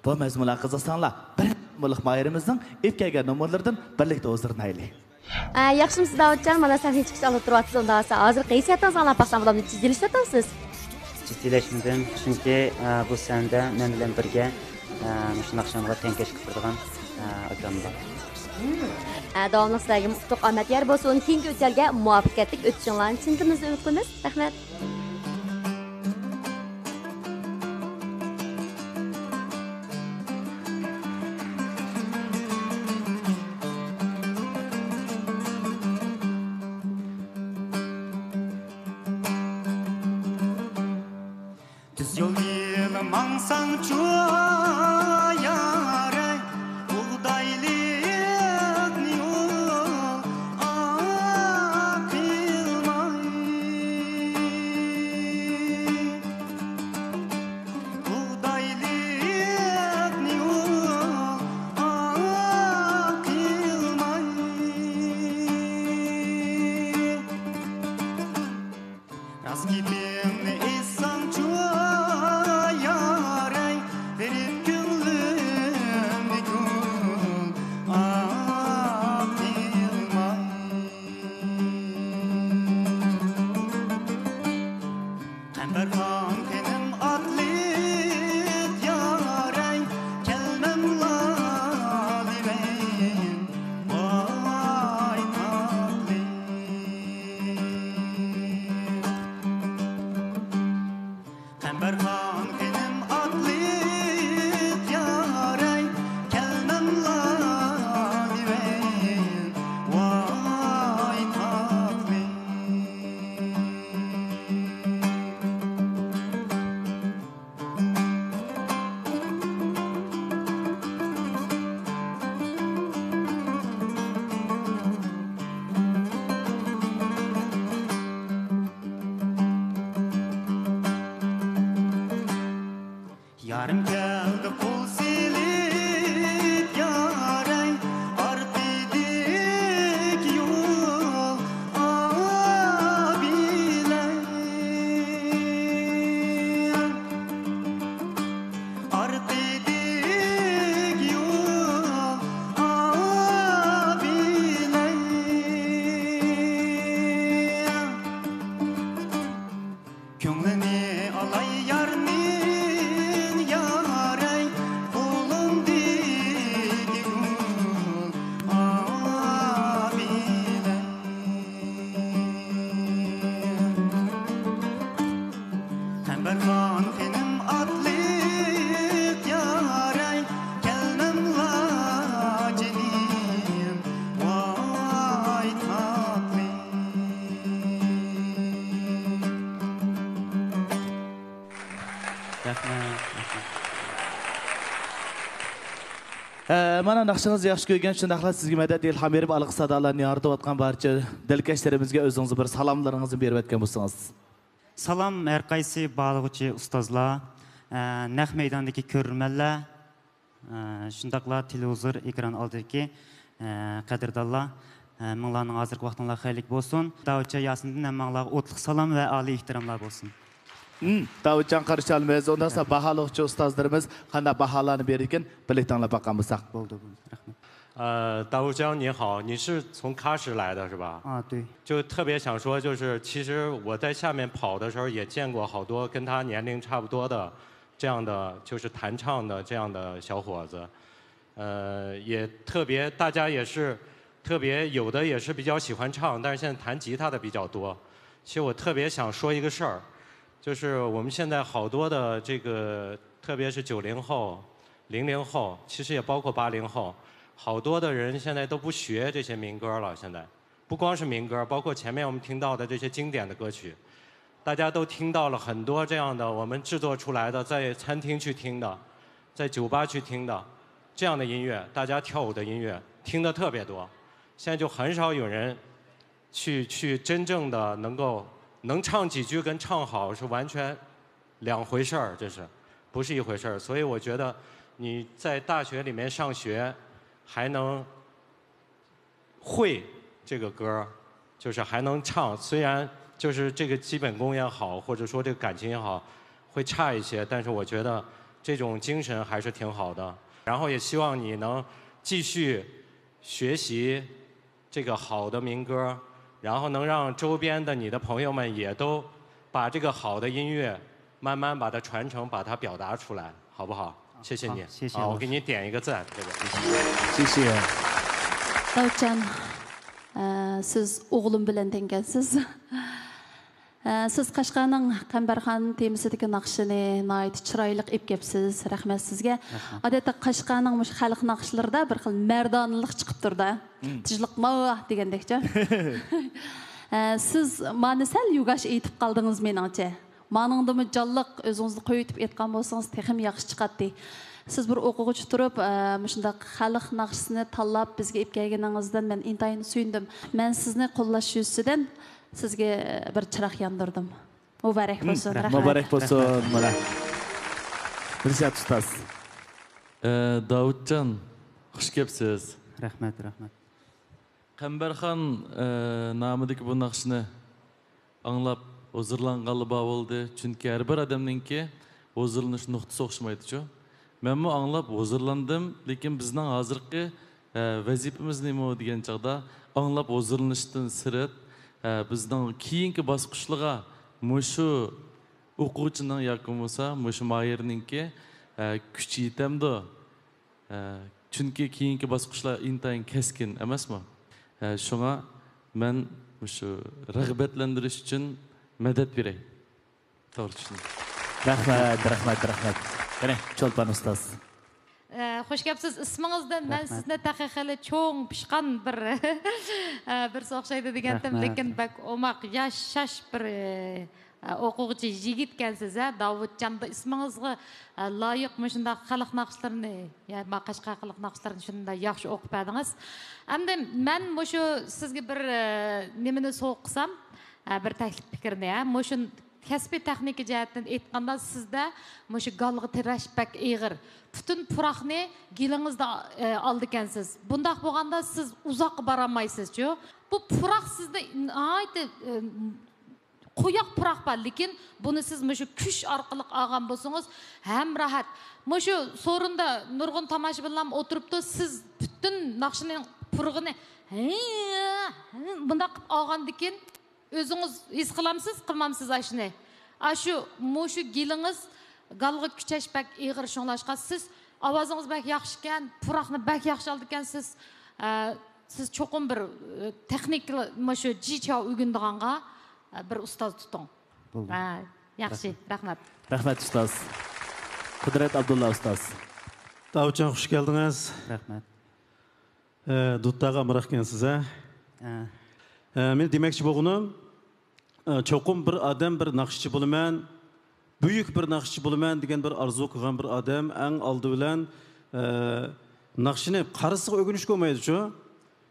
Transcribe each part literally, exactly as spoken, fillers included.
بۇ مەزمۇنلارغا قىزىقساڭلار، بىرىنچى نومۇرلۇق ماھىرىمىزنىڭ ئېلىپ كەلگەن نومۇرلىرىدىن بىرلىكتە ھۇزۇرلىنايلى. ئە، ياخشىمۇسىز داۋۇتجان؟ مانا سەھنىگە چىقىش ئالدىدا تۇرۇۋاتىسىز، ئۇندا ھازىر قېيسى ھېسسىياتىڭىزنى ئاڭلاپ باقسام بولامدۇ؟ جىددىيلىشىۋاتامسىز؟ جىددىيلەشمىدىم، چۈنكى، ئە، بۇ سەھنىدە مەن بىلەن بىرگە، ئە، مۇشۇ ناخشامغا تەڭكەش قىلىپ تۇرىدىغان، ئە، ئاكام بار. ئە، داۋاملىق سىلەرگە ئۇتۇق ئامەت يار بولسۇن. كېيىنكى ئۆتكەلگە مۇۋەپپەقىيەتلىك ئۆتۈشۈڭلارنى چىن دىلىمىزدىن ئۈمىد قىلىمىز. رەھمەت. تۈز يول ئىلى ماڭساڭچۇ يارەي، بۇغدايلىق يول ئاقىلماي. بۇغدايلىقنى ئۇ ئاقىلماي. راست گېپىڭنى ئېيتساڭچۇ يارەي، غېرىب كۆڭلۈمنى گۈل ئاقىلماي. قەمبەرخان خېنىم ئاتلىق يارەي، كەلمەملا دېۋەي، ۋاي تاتلىق. قەمبەرخان خېنىم ئاتلىق يارەي، كەلمەملا دېۋەي، ۋاي تاتلىق. يارىم كەلدى قول سېلىپ يارەي، ئارقىدىكى يول ئابىلەي. ئارقىدىكى يول ئابىلەي. كۆڭلىنى ئالاي يارنىڭ يارەي، قولۇمدىكى گۈل ئابىلەي. قەمبەرخان خېنىم ئاتلىق يارەي، كەلمەملا جېنىم، ۋاي تاتلىق. رەھمەت. ئە، مانا ناخشىڭىزنى ياخشى كۆرگەن، شۇنداقلا سىزگە مەدەت، ئىلھام بېرىپ، ئالقىش سادالارنى يارىتىۋاتقان بارچە دىلكەشلىرىمىزگە ئۆزىڭىزنىڭ بىر سالاملىرىڭىزنى بېرىۋەتكەن بولسىڭىز. سالام ھەر قايسى باھالىغۇچى ئۇستازلار، ئە، نەق مەيداندىكى كۆرۈرمەنلەر، ئە، شۇنداقلا تېلېۋىزور ئېكران ئالدىدىكى، ئە، قەدىردانلار، ئە، مىڭلارنىڭ ھازىرقى ۋاقتىڭلار خەيرلىك بولسۇن. داۋۇتجان ياسىندىن ھەممىڭلارغا ئوتلۇق سالام ۋە ئالىي ئېھتىراملار بولسۇن. ھىم، داۋۇتجان قارشى ئالىمىز. ئۇنداقتا باھالىغۇچى ئۇستازلىرىمىز قانداق باھالارنى بېرىدىكىن، بىرلىكتە ئاڭلاپ باققان بولساق. بولدى، بولدى. رەھمەت. 呃，大吴江你好，你是从喀什来的是吧？啊，对。就特别想说，就是其实我在下面跑的时候也见过好多跟他年龄差不多的这样的，就是弹唱的这样的小伙子，呃，也特别，大家也是特别，有的也是比较喜欢唱，但是现在弹吉他的比较多。其实我特别想说一个事儿，就是我们现在好多的这个，特别是九零后、零零后，其实也包括八零后，好多的人现在都不学这些民歌了。现在不光是民歌，包括前面我们听到的这些经典的歌曲，大家都听到了很多这样的我们制作出来的，在餐厅去听的，在酒吧去听的这样的音乐，大家跳舞的音乐听的特别多。现在就很少有人去，去真正的能够，能唱几句跟唱好是完全两回事儿，这是不是一回事儿？所以我觉得你在大学里面上学还能会这个歌儿，就是还能唱，虽然就是这个基本功也好，或者说这个感情也好，会差一些，但是我觉得这种精神还是挺好的。然后也希望你能继续学习这个好的民歌，然后能让周边的你的朋友们也都把这个好的音乐慢慢把它传承，把它表达出来，好不好？谢谢你。好，谢谢老师。好，我给你点一个赞，这个。谢谢。داۋۇتجان، ئە، سىز ئوغلۇم بىلەن تەڭكەنسىز. ئە، سىز قەشقەرنىڭ قەمبەرخان تېمىسىدىكى ناخشىنى ناھايىتى چىرايلىق ئېلىپ كەپسىز. رەھمەت سىزگە. رەھمەت. ئادەتتە قەشقەرنىڭ مۇشۇ خەلق ناخشىلىرىدا بىر خىل مەردانىلىق چىقىپ تۇرىدۇ. مم. تىجلىق ماۋا دېگەندەكچە. ئە، سىز مانى سەل يۇگاش ئېيتىپ قالدىڭىز مېنىڭچە. مانىڭدىمۇ جانلىق ئۆزىڭىزنى قويۇۋېتىپ ئېيتقان بولسىڭىز تېخىمۇ ياخشى چىقاتتى. سىز بىر ئوقۇغۇچى تۇرۇپ، ئە، مۇشۇنداق خەلق ناخشىسىنى تاللاپ بىزگە ئېلىپ كەلگىنىڭىزدىن مەن ئىنتايىن سۆيۈندۈم. مەن سىزنى قوللاش يۈزىسىدىن سىزگە بىر چىراغ ياندۇردۇم. مۇبارەك بولسۇن، رەھمەت. مۇبارەك بولسۇن، مانا. دىلشات ئۇستاز. ئە، داۋۇتجان، خۇش كەپسىز. رەھمەت، رەھمەت. قەمبەرخان، ئە، نامىدىكى بۇ ناخشىنى ئاڭلاپ ھۇزۇرلانغانلا بار بولدى. چۈنكى ھەر بىر ئادەمنىڭكى ھۇزۇرلىنىش نۇقتىسى ئوخشىمايدۇچۇ. مەنمۇ ئاڭلاپ ھۇزۇرلاندىم، لېكىن بىزنىڭ ھازىرقى، ئە، ۋەزىپىمىز نېمە دېگەن چاغدا ئاڭلاپ ھۇزۇرلىنىشتىن سىرت، ئە، بىزنىڭ كېيىنكى باسقۇچلىرىغا مۇشۇ ئوقۇغۇچىنىڭ ياكى بولمىسا مۇشۇ ماھىرنىڭكى، ئە، كۈچى يېتەمدۇ؟ ئە، چۈنكى كېيىنكى باسقۇچلار ئىنتايىن كەسكىن ئەمەسمۇ؟ ئە، شۇڭا مەن مۇشۇ رىغبەتلەندۈرۈش ئۈچۈن مەدەت بېرەي. توغرا چۈشىنىڭ. رەھمەت، رەھمەت، رەھمەت. قېنى، چولپان ئۇستاز. ئە، خۇش كەپسىز. ئىسمىڭىزدىن مەن سىزنى تېخى خېلى چوڭ پىشقان بىر، ئە، بىرسى ئوخشايدۇ دېگەنتىم، لېكىن بەك ئوماق، ياشاش بىر، ئە، ئوقۇغۇچى يىگىتكەنسىز، ھە؟ داۋۇتجان، بۇ ئىسمىڭىزغا، ئە، لايىق مۇشۇنداق خەلق ناخشىلىرىنى، يا، ما قەشقەر خەلق ناخشىلىرىنى شۇنداق ياخشى ئوقۇپ بەردىڭىز. ئەمدى مەن مۇشۇ سىزگە بىر، ئە، نېمىنى سوۋغا قىلسام، ئە، بىر تەكلىپ پىكىرنى، ھە؟ مۇشۇ كەسپىي تېخنىكا جەھەتتىن ئېيتقاندا، سىزدە مۇشۇ گالغا تىرەش بەك ئېغىر. پۈتۈن پۇراقنى گېلىڭىزدا، ئە، ئالىدىكەنسىز. بۇنداق بولغاندا سىز ئۇزاققا بارالمايسىزچۇ. بۇ پۇراق سىزدە ناھايىتى، ئە، قويۇق پۇراق بار، لېكىن بۇنى سىز مۇشۇ كۈش ئارقىلىق ئالغان بولسىڭىز، ھەم راھەت. مۇشۇ سورۇندا نۇرغۇن تاماشىبىنلارمۇ ئولتۇرۇپتۇ، سىز پۈتۈن ناخشىنىڭ پۇرىقىنى ھە، ھە، بۇنداق قىلىپ ئالغاندىكىن، ئۆزىڭىز ھېس قىلامسىز، قىلمامسىز ئاشۇنى؟ ئاشۇ، مۇشۇ گېلىڭىز گالغا كۈچەش بەك ئېغىر، شۇڭلاشقا سىز ئاۋازىڭىز بەك ياخشىكەن، پۇراقنى بەك ياخشى ئالىدىكەنسىز. ئە، سىز چوقۇم بىر، ئە، تېخنىكلا مۇشۇ جىچياۋ ئۆگىنىدىغانغا، ئە، بىر ئۇستاز تۇتۇڭ. بولدى. ئە، ياخشى، رەھمەت. رەھمەت، ئۇستاز. قۇدرەت ئابدۇللا ئۇستاز. داۋۇتجان، خۇش كەلدىڭىز. رەھمەت. ئە، دۇتاغا ئامراقكەنسىز، ھە؟ ھە. ئە، مەن دېمەكچى بولغىنىم، ئە، چوقۇم بىر ئادەم بىر ناخشىچى بولىمەن، بۈيۈك بىر ناخشىچى بولىمەن دېگەن بىر ئارزۇ قىلغان بىر ئادەم ئەڭ ئالدى بىلەن، ئە، ناخشىنى قارىسىغا ئۆگىنىشكە بولمايدۇچۇ.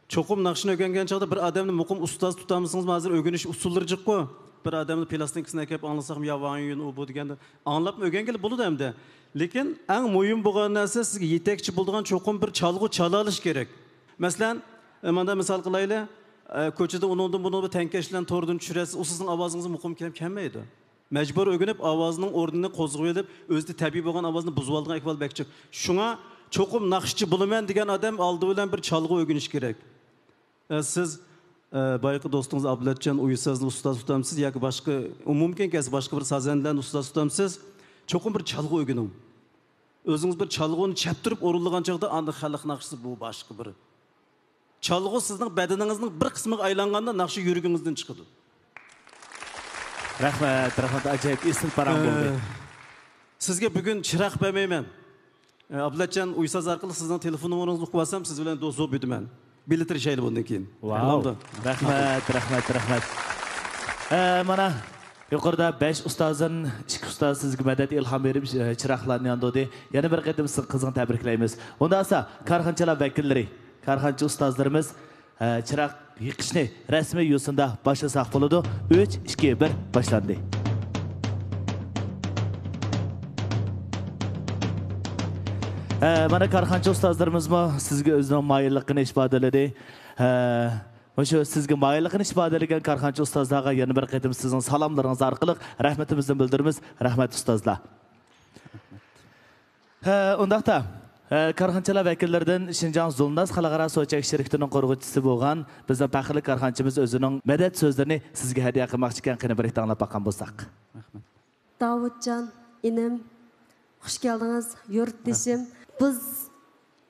چوقۇم ناخشىنى ئۆگەنگەن چاغدا بىر ئادەمنى مۇقىم ئۇستاز تۇتالمىسىڭىزمۇ، ھازىر ئۆگىنىش ئۇسۇللىرى جىققۇ. بىر ئادەمنىڭ پىلاستىنكىسىنى ئەكەپ ئاڭلىساقمۇ، يا ۋاڭ يۈن ئۇ بۇ دېگەندە ئاڭلاپمۇ ئۆگەنگىلى بولىدۇ ئەمدى. لېكىن ئەڭ مۇھىم بولغان نەرسە، سىزگە يېتەكچى بولىدىغان چوقۇم بىر چالغۇ چالالىش كېرەك. مەسىلەن، ئە، ماندا مىسال قىلايلى، ئە، كوچىدا ئۇنىڭدىن بۇنىڭدىن تەڭكەشلەرنى توردىن چۈشۈرەسىز، ئۇ سىزنىڭ ئاۋازىڭىزغا مۇقىم كېلىپ كەلمەيدۇ. مەجبۇر ئۆگىنىپ، ئاۋازىنىڭ ئورنىنى قوزغىۋېلىپ، ئۆزىدە تەبىئىي بولغان ئاۋازنى بۇزۇۋالىدىغان ئەھۋال بەك جىق. شۇڭا چوقۇم ناخشىچى بولىمەن دېگەن ئادەم ئالدى بىلەن بىر چالغۇ ئۆگىنىش كېرەك. ئە، سىز، ئە، بايىقى دوستىڭىز ئابلەتجان ئۇيسازنى ئۇستاز تۇتامسىز ياكى باشقا، ئۇ مۇمكىن كەلسە باشقا بىر سازەندىلەرنى ئۇستاز تۇتامسىز؟ چوقۇم بىر چالغۇ ئۆگىنىڭ. ئۆزىڭىز بىر چالغۇنى چەپتۈرۈپ ئورۇنلىغان چاغدا ئاندىن خەلق ناخشىسى بۇ باشقا بىر. چالغۇ سىزنىڭ بەدىنىڭىزنىڭ بىر قىسمىغا ئايلانغاندا ناخشا يۈرىكىڭىزدىن چىقىدۇ. رەھمەت، رەھمەت، ئاجايىپ ئېسىل پاراڭ بولدى. ئە، سىزگە بۈگۈن چىراغ بەرمەيمەن. ئە، ئابلەتجان ئۇيساز ئارقىلىق سىزنىڭ تېلېفون نومۇرىڭىزنى ئۇقۇۋالسام، سىز بىلەن دوست بولۇپ يۈرىمەن. بىللە تىرىشايلى بۇندىن كېيىن. ۋاۋ. بولدى. رەھمەت، رەھمەت، رەھمەت. ئە، مانا، يۇقىرىدا بەش ئۇستازدىن ئىككى ئۇستاز سىزگە مەدەت، ئىلھام بېرىپ، ئە، چىراغلارنى ياندۇردى. يەنە بىر قېتىم سىزنى قىزغىن تەبرىكلەيمىز. ئۇنداق بولسا، كارخانىچىلار ۋەكىللىرى، كارخانىچى ئۇستازلىرىمىز، ئە، چىراغ يېقىشنى رەسمىي يوسۇندا باشلىساق بولىدۇ. ئۈچ، ئىككى، بىر، باشلاندى. ئە، مانا كارخانىچى ئۇستازلىرىمىزمۇ سىزگە ئۆزىنىڭ مايىللىقىنى ئىپادىلىدى. ئە، مۇشۇ سىزگە مايىللىقىنى ئىپادىلىگەن كارخانىچى ئۇستازلارغا يەنە بىر قېتىم سىزنىڭ سالاملىرىڭىز ئارقىلىق رەھمىتىمىزنى بىلدۈرىمىز. رەھمەت، ئۇستازلار. ھە، ئۇنداقتا، ھە، كارخانىچىلار ۋەكىللىرىدىن شىنجاڭ زۇلناس خەلقئارا سۇ چەك شىركىتىنىڭ قۇرغۇچىسى بولغان بىزنىڭ پەخىرلىك كارخانىچىمىز ئۆزىنىڭ مەدەت سۆزلىرىنى سىزگە ھەدىيە قىلماقچى ئىكەن. قېنى، بىرلىكتە ئاڭلاپ باققان بولساق. رەھمەت. داۋۇتجان، ئىنىم، خۇش كەلدىڭىز، يۇرتدىشىم. بىز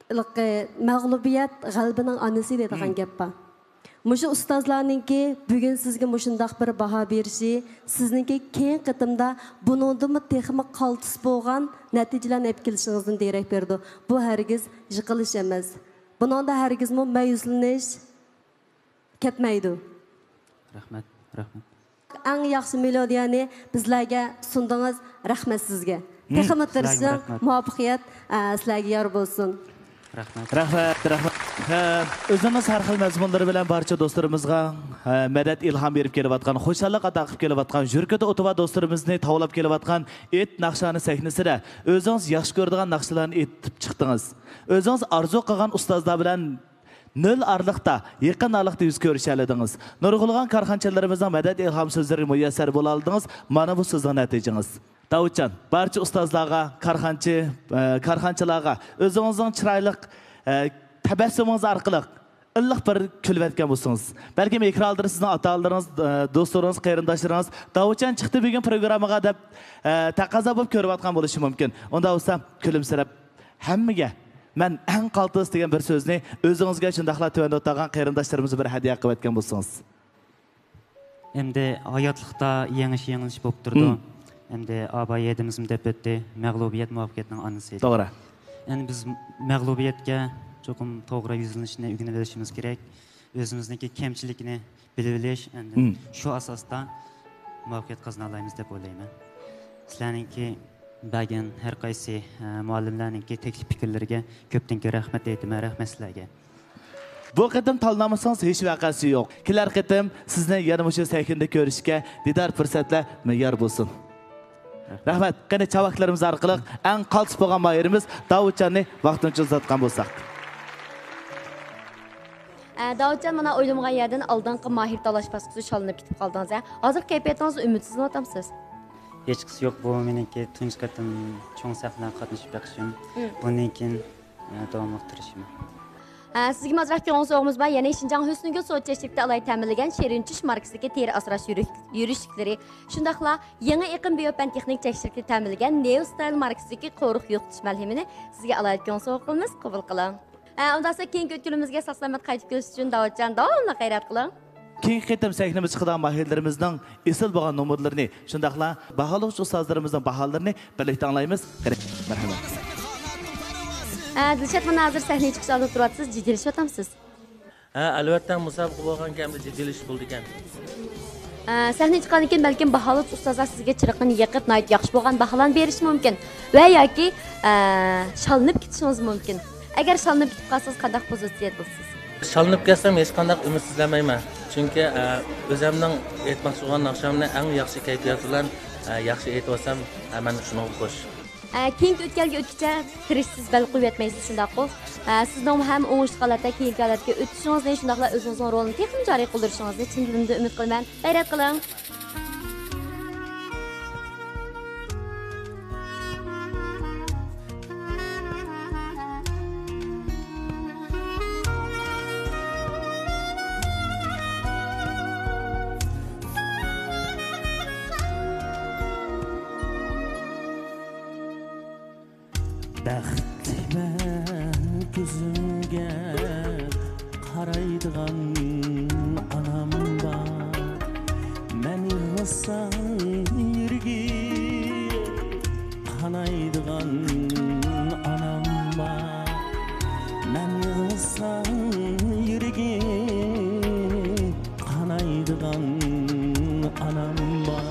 ھېلىقى مەغلۇبىيەت غەلىبىنىڭ ئانىسى دەيدىغان گەپ بار. مۇشۇ ئۇستازلارنىڭكى بۈگۈن سىزگە مۇشۇنداق بىر باھا بېرىشى، سىزنىڭكى كېيىنكى قېتىمدا بۇنىڭدىنمۇ تېخىمۇ قالتىس بولغان نەتىجىلەرنى ئېلىپ كېلىشىڭىزدىن دېرەك بېرىدۇ. بۇ ھەرگىز يىقىلىش ئەمەس. بۇنىڭدا ھەرگىزمۇ مەيۈسلىنىش كەتمەيدۇ. رەھمەت، رەھمەت. ئەڭ ياخشى مېلودىيەنى بىزلەرگە سۇندىڭىز. رەھمەت سىزگە. تېخىمۇ تىرىشىڭ، مۇۋەپپەقىيەت، ئە، سىلەرگە يار بولسۇن. رەھمەت. رەھمەت، رەھمەت. ھە، ئۆزىڭىز ھەر خىل مەزمۇنلىرى بىلەن بارچە دوستلىرىمىزغا، ھە، مەدەت، ئىلھام بېرىپ كېلىۋاتقان، خۇشاللىق ئاتا قىلىپ كېلىۋاتقان، يۈرىكىدە ئوتى بار دوستلىرىمىزنى تاۋلاپ كېلىۋاتقان ئېيت ناخشانى سەھنىسىدە ئۆزىڭىز ياخشى كۆرىدىغان ناخشىلارنى ئېيتىپ چىقتىڭىز. ئۆزىڭىز ئارزۇ قىلغان ئۇستازلار بىلەن نۆل ئارىلىقتا، يېقىن ئارىلىقتا يۈز كۆرۈشەلىدىڭىز. نۇرغۇنلىغان كارخانىچىلىرىمىزنىڭ مەدەت، ئىلھام سۆزلىرىگە مۇيەسسەر بولالىدىڭىز. مانا بۇ سىزنىڭ نەتىجىڭىز. داۋۇتجان، بارچە ئۇستازلارغا، كارخانىچى، ئە، كارخانىچىلارغا ئۆزىڭىزنىڭ چىرايلىق، ئە، تەبەسسۇمىڭىز ئارقىلىق ئىللىق بىر كۈلۈۋەتكەن بولسىڭىز. بەلكىم ئېكران ئالدىدا سىزنىڭ ئاتا-ئانىلىرىڭىز، ئە، دوستلىرىڭىز، قېرىنداشلىرىڭىز داۋۇتجان چىقتى بۈگۈن پروگراممىغا دەپ، ئە، تەقەززا بولۇپ كۆرۈۋاتقان بولۇشى مۇمكىن. ئۇنداق بولسا كۈلۈمسىرەپ ھەممىگە مەن ئەڭ قالتىس دېگەن بىر سۆزنى ئۆزىڭىزگە، شۇنداقلا تۆۋەندە ئولتۇرغان قېرىنداشلىرىمىزغا بىر ھەدىيە قىلىۋەتكەن بولسىڭىز. ئەمدى ھاياتلىقتا يېڭىش، يېڭىلىش بولۇپ تۇرىدۇ. مم. ئەمدى ئاباي ھەدىمىزمۇ دەپ ئۆتتى، مەغلۇبىيەت مۇۋەپپەقىيەتنىڭ ئانىسى. توغرا. ئەمدى بىز مەغلۇبىيەتكە چوقۇم توغرا يۈزلىنىشنى ئۆگىنىۋېلىشىمىز كېرەك. ئۆزىمىزنىڭكى كەمچىلىكىنى بىلىۋېلىش، ئاندىن مم. شۇ ئاساستا مۇۋەپپەقىيەت قازىنالايمىز دەپ ئويلايمەن. سىلەرنىڭكى بەرگەن ھەر قايسى، ئە، مۇئەللىملەرنىڭكى تەكلىپ پىكىرلىرىگە كۆپتىن كۆپ رەھمەت ئېيتىمەن. رەھمەت سىلەرگە. بۇ قېتىم تاللانمىسىڭىز ھېچ ۋەقەسى يوق. كېلەر قېتىم سىزنى يەنە مۇشۇ سەھنىدە كۆرۈشكە دىدار پۇرسەتلەر مەييار بولسۇن. رەھمەت. قېنى، چاۋاكلىرىمىز ئارقىلىق ئەڭ قالتىس بولغان ماھىرىمىز داۋۇتجاننى ۋاقتىنچە ئۇزارتقان بولساق. ئە، داۋۇتجان، مانا ئويلىمىغان يەردىن ئالدىنقى ماھىر تاللاش باسقۇچىدا شاللىنىپ كېتىپ قالدىڭىز، ھە؟ ھازىرقى كەيپىياتىڭىزدا ئۈمىدسىزلىنىۋاتامسىز؟ ھېچقىسى يوق، بۇ مېنىڭكى تۇنجى قېتىم چوڭ سەھنىگە قاتنىشىپ بېقىشىم. مم. بۇندىن كېيىن، ئە، داۋاملىق تىرىشىمەن. ئە، سىزگە ئازراق كۆڭۈل سوۋغىمىز بار، يەنى شىنجاڭ ھۆسنىگۈل سودا چەكلىكىدە ئالاھىدە تەمىنلىگەن شېرىن چۈش ماركىسىدىكى تېرە ئاسراش يۈرۈك-، يۈرۈشلۈكلىرى، شۇنداقلا يېڭى ئېقىم بىيوپەن تېخنىك چەكلىكىدە تەمىنلىگەن نېۋ ستايل ماركىسىدىكى قورۇق يوقىتىش مەلھىمىنى سىزگە ئالاھىدە كۆڭۈل سوۋغا قىلىمىز، قوبۇل قىلىڭ. ئە، ئۇنداقتا كېيىنكى ئۆتكىلىمىزگە ساق-سالامەت قايتىپ كېلىش ئۈچۈن داۋۇتجان داۋاملىق غەيرەت قىلىڭ. كېيىنكى قېتىم سەھنىمىزگە چىقىدىغان ماھىرلىرىمىزنىڭ ئېسىل بولغان نومۇرلىرىنى، شۇنداقلا باھالىغۇچى ئۇستازلىرىمىزنىڭ باھالىرىنى بىرلىكتە ئاڭلايمىز. قېنى، مەرھەمەت. ئە، دىلشات، مانا ھازىر سەھنىگە چىقىش ئالدىدا تۇرۇۋاتىسىز، جىددىيلىشىۋاتامسىز؟ ھە، ئەلۋەتتە، مۇسابىقە بولغانكەن، ئەمدى جىددىيلىشىش بولىدىكەن. ئە، سەھنىگە چىققاندىن كېيىن بەلكىم باھالىغۇچى ئۇستازلار سىزگە چىرىقىنى يېقىپ، ناھايىتى ياخشى بولغان باھالارنى بېرىشى مۇمكىن ۋە ياكى، ئە، شاللىنىپ كېتىشىڭىز مۇمكىن. ئەگەر شاللىنىپ كېتىپ قالسىڭىز، قانداق پوزىتسىيەدە بولىسىز؟ شاللىنىپ كەتسەم، ھېچقانداق ئۈمىدسىزلەنمەيمەن. چۈنكى، ئە، ئۆزەمنىڭ ئېيتماقچى بولغان ناخشامنى ئەڭ ياخشى كەيپىيات بىلەن، ئە، ياخشى ئېيتىۋالسام، ئە، مەن شۇنىڭغا خۇش. ئە، كېيىنكى ئۆتكەلگە ئۆتكۈچە تىرىشسىز بەل قويۇۋەتمەيسىز، شۇنداققۇ؟ ئە، سىزنىڭمۇ ھەم ئوڭۇشلۇق ھالەتتە كېيىنكى ھالەتكە ئۆتۈشىڭىزنى، شۇنداقلا ئۆزىڭىزنىڭ رولىنى تېخىمۇ جارى قىلدۇرۇشىڭىزنى چىن دىلىمدىن ئۈمىد قىلىمەن. غەيرەت قىلىڭ. بەختلىمەن كۆزۈمگە قارايدىغان ئانام بار. مەن يىغلىسام يۈرىكى قانايدىغان ئانام بار. مەن يىغلىسام يۈرىكى قانايدىغان ئانام بار.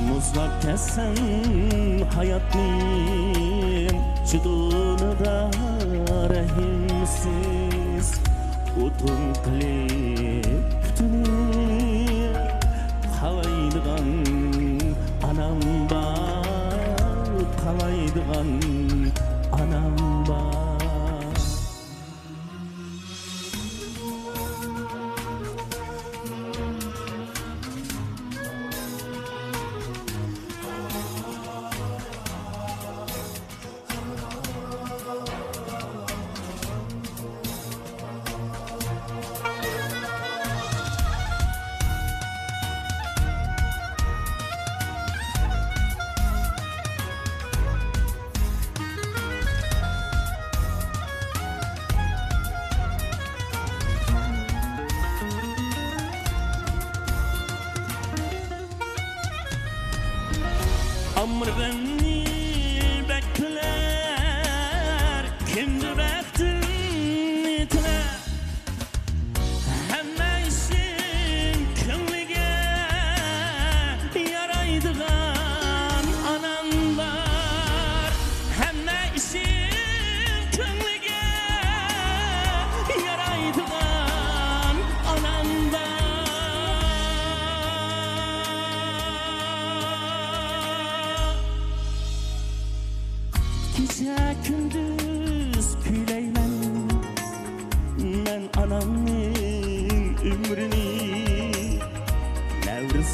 مۇزلاپ كەتسەم ھاياتنى جۇدۇنىدا رەھىمسىز ئوتۇن قىلىپ پۈتۈنۈپ قالايدىغان ئانام بار، قالايدىغان ئانام بار.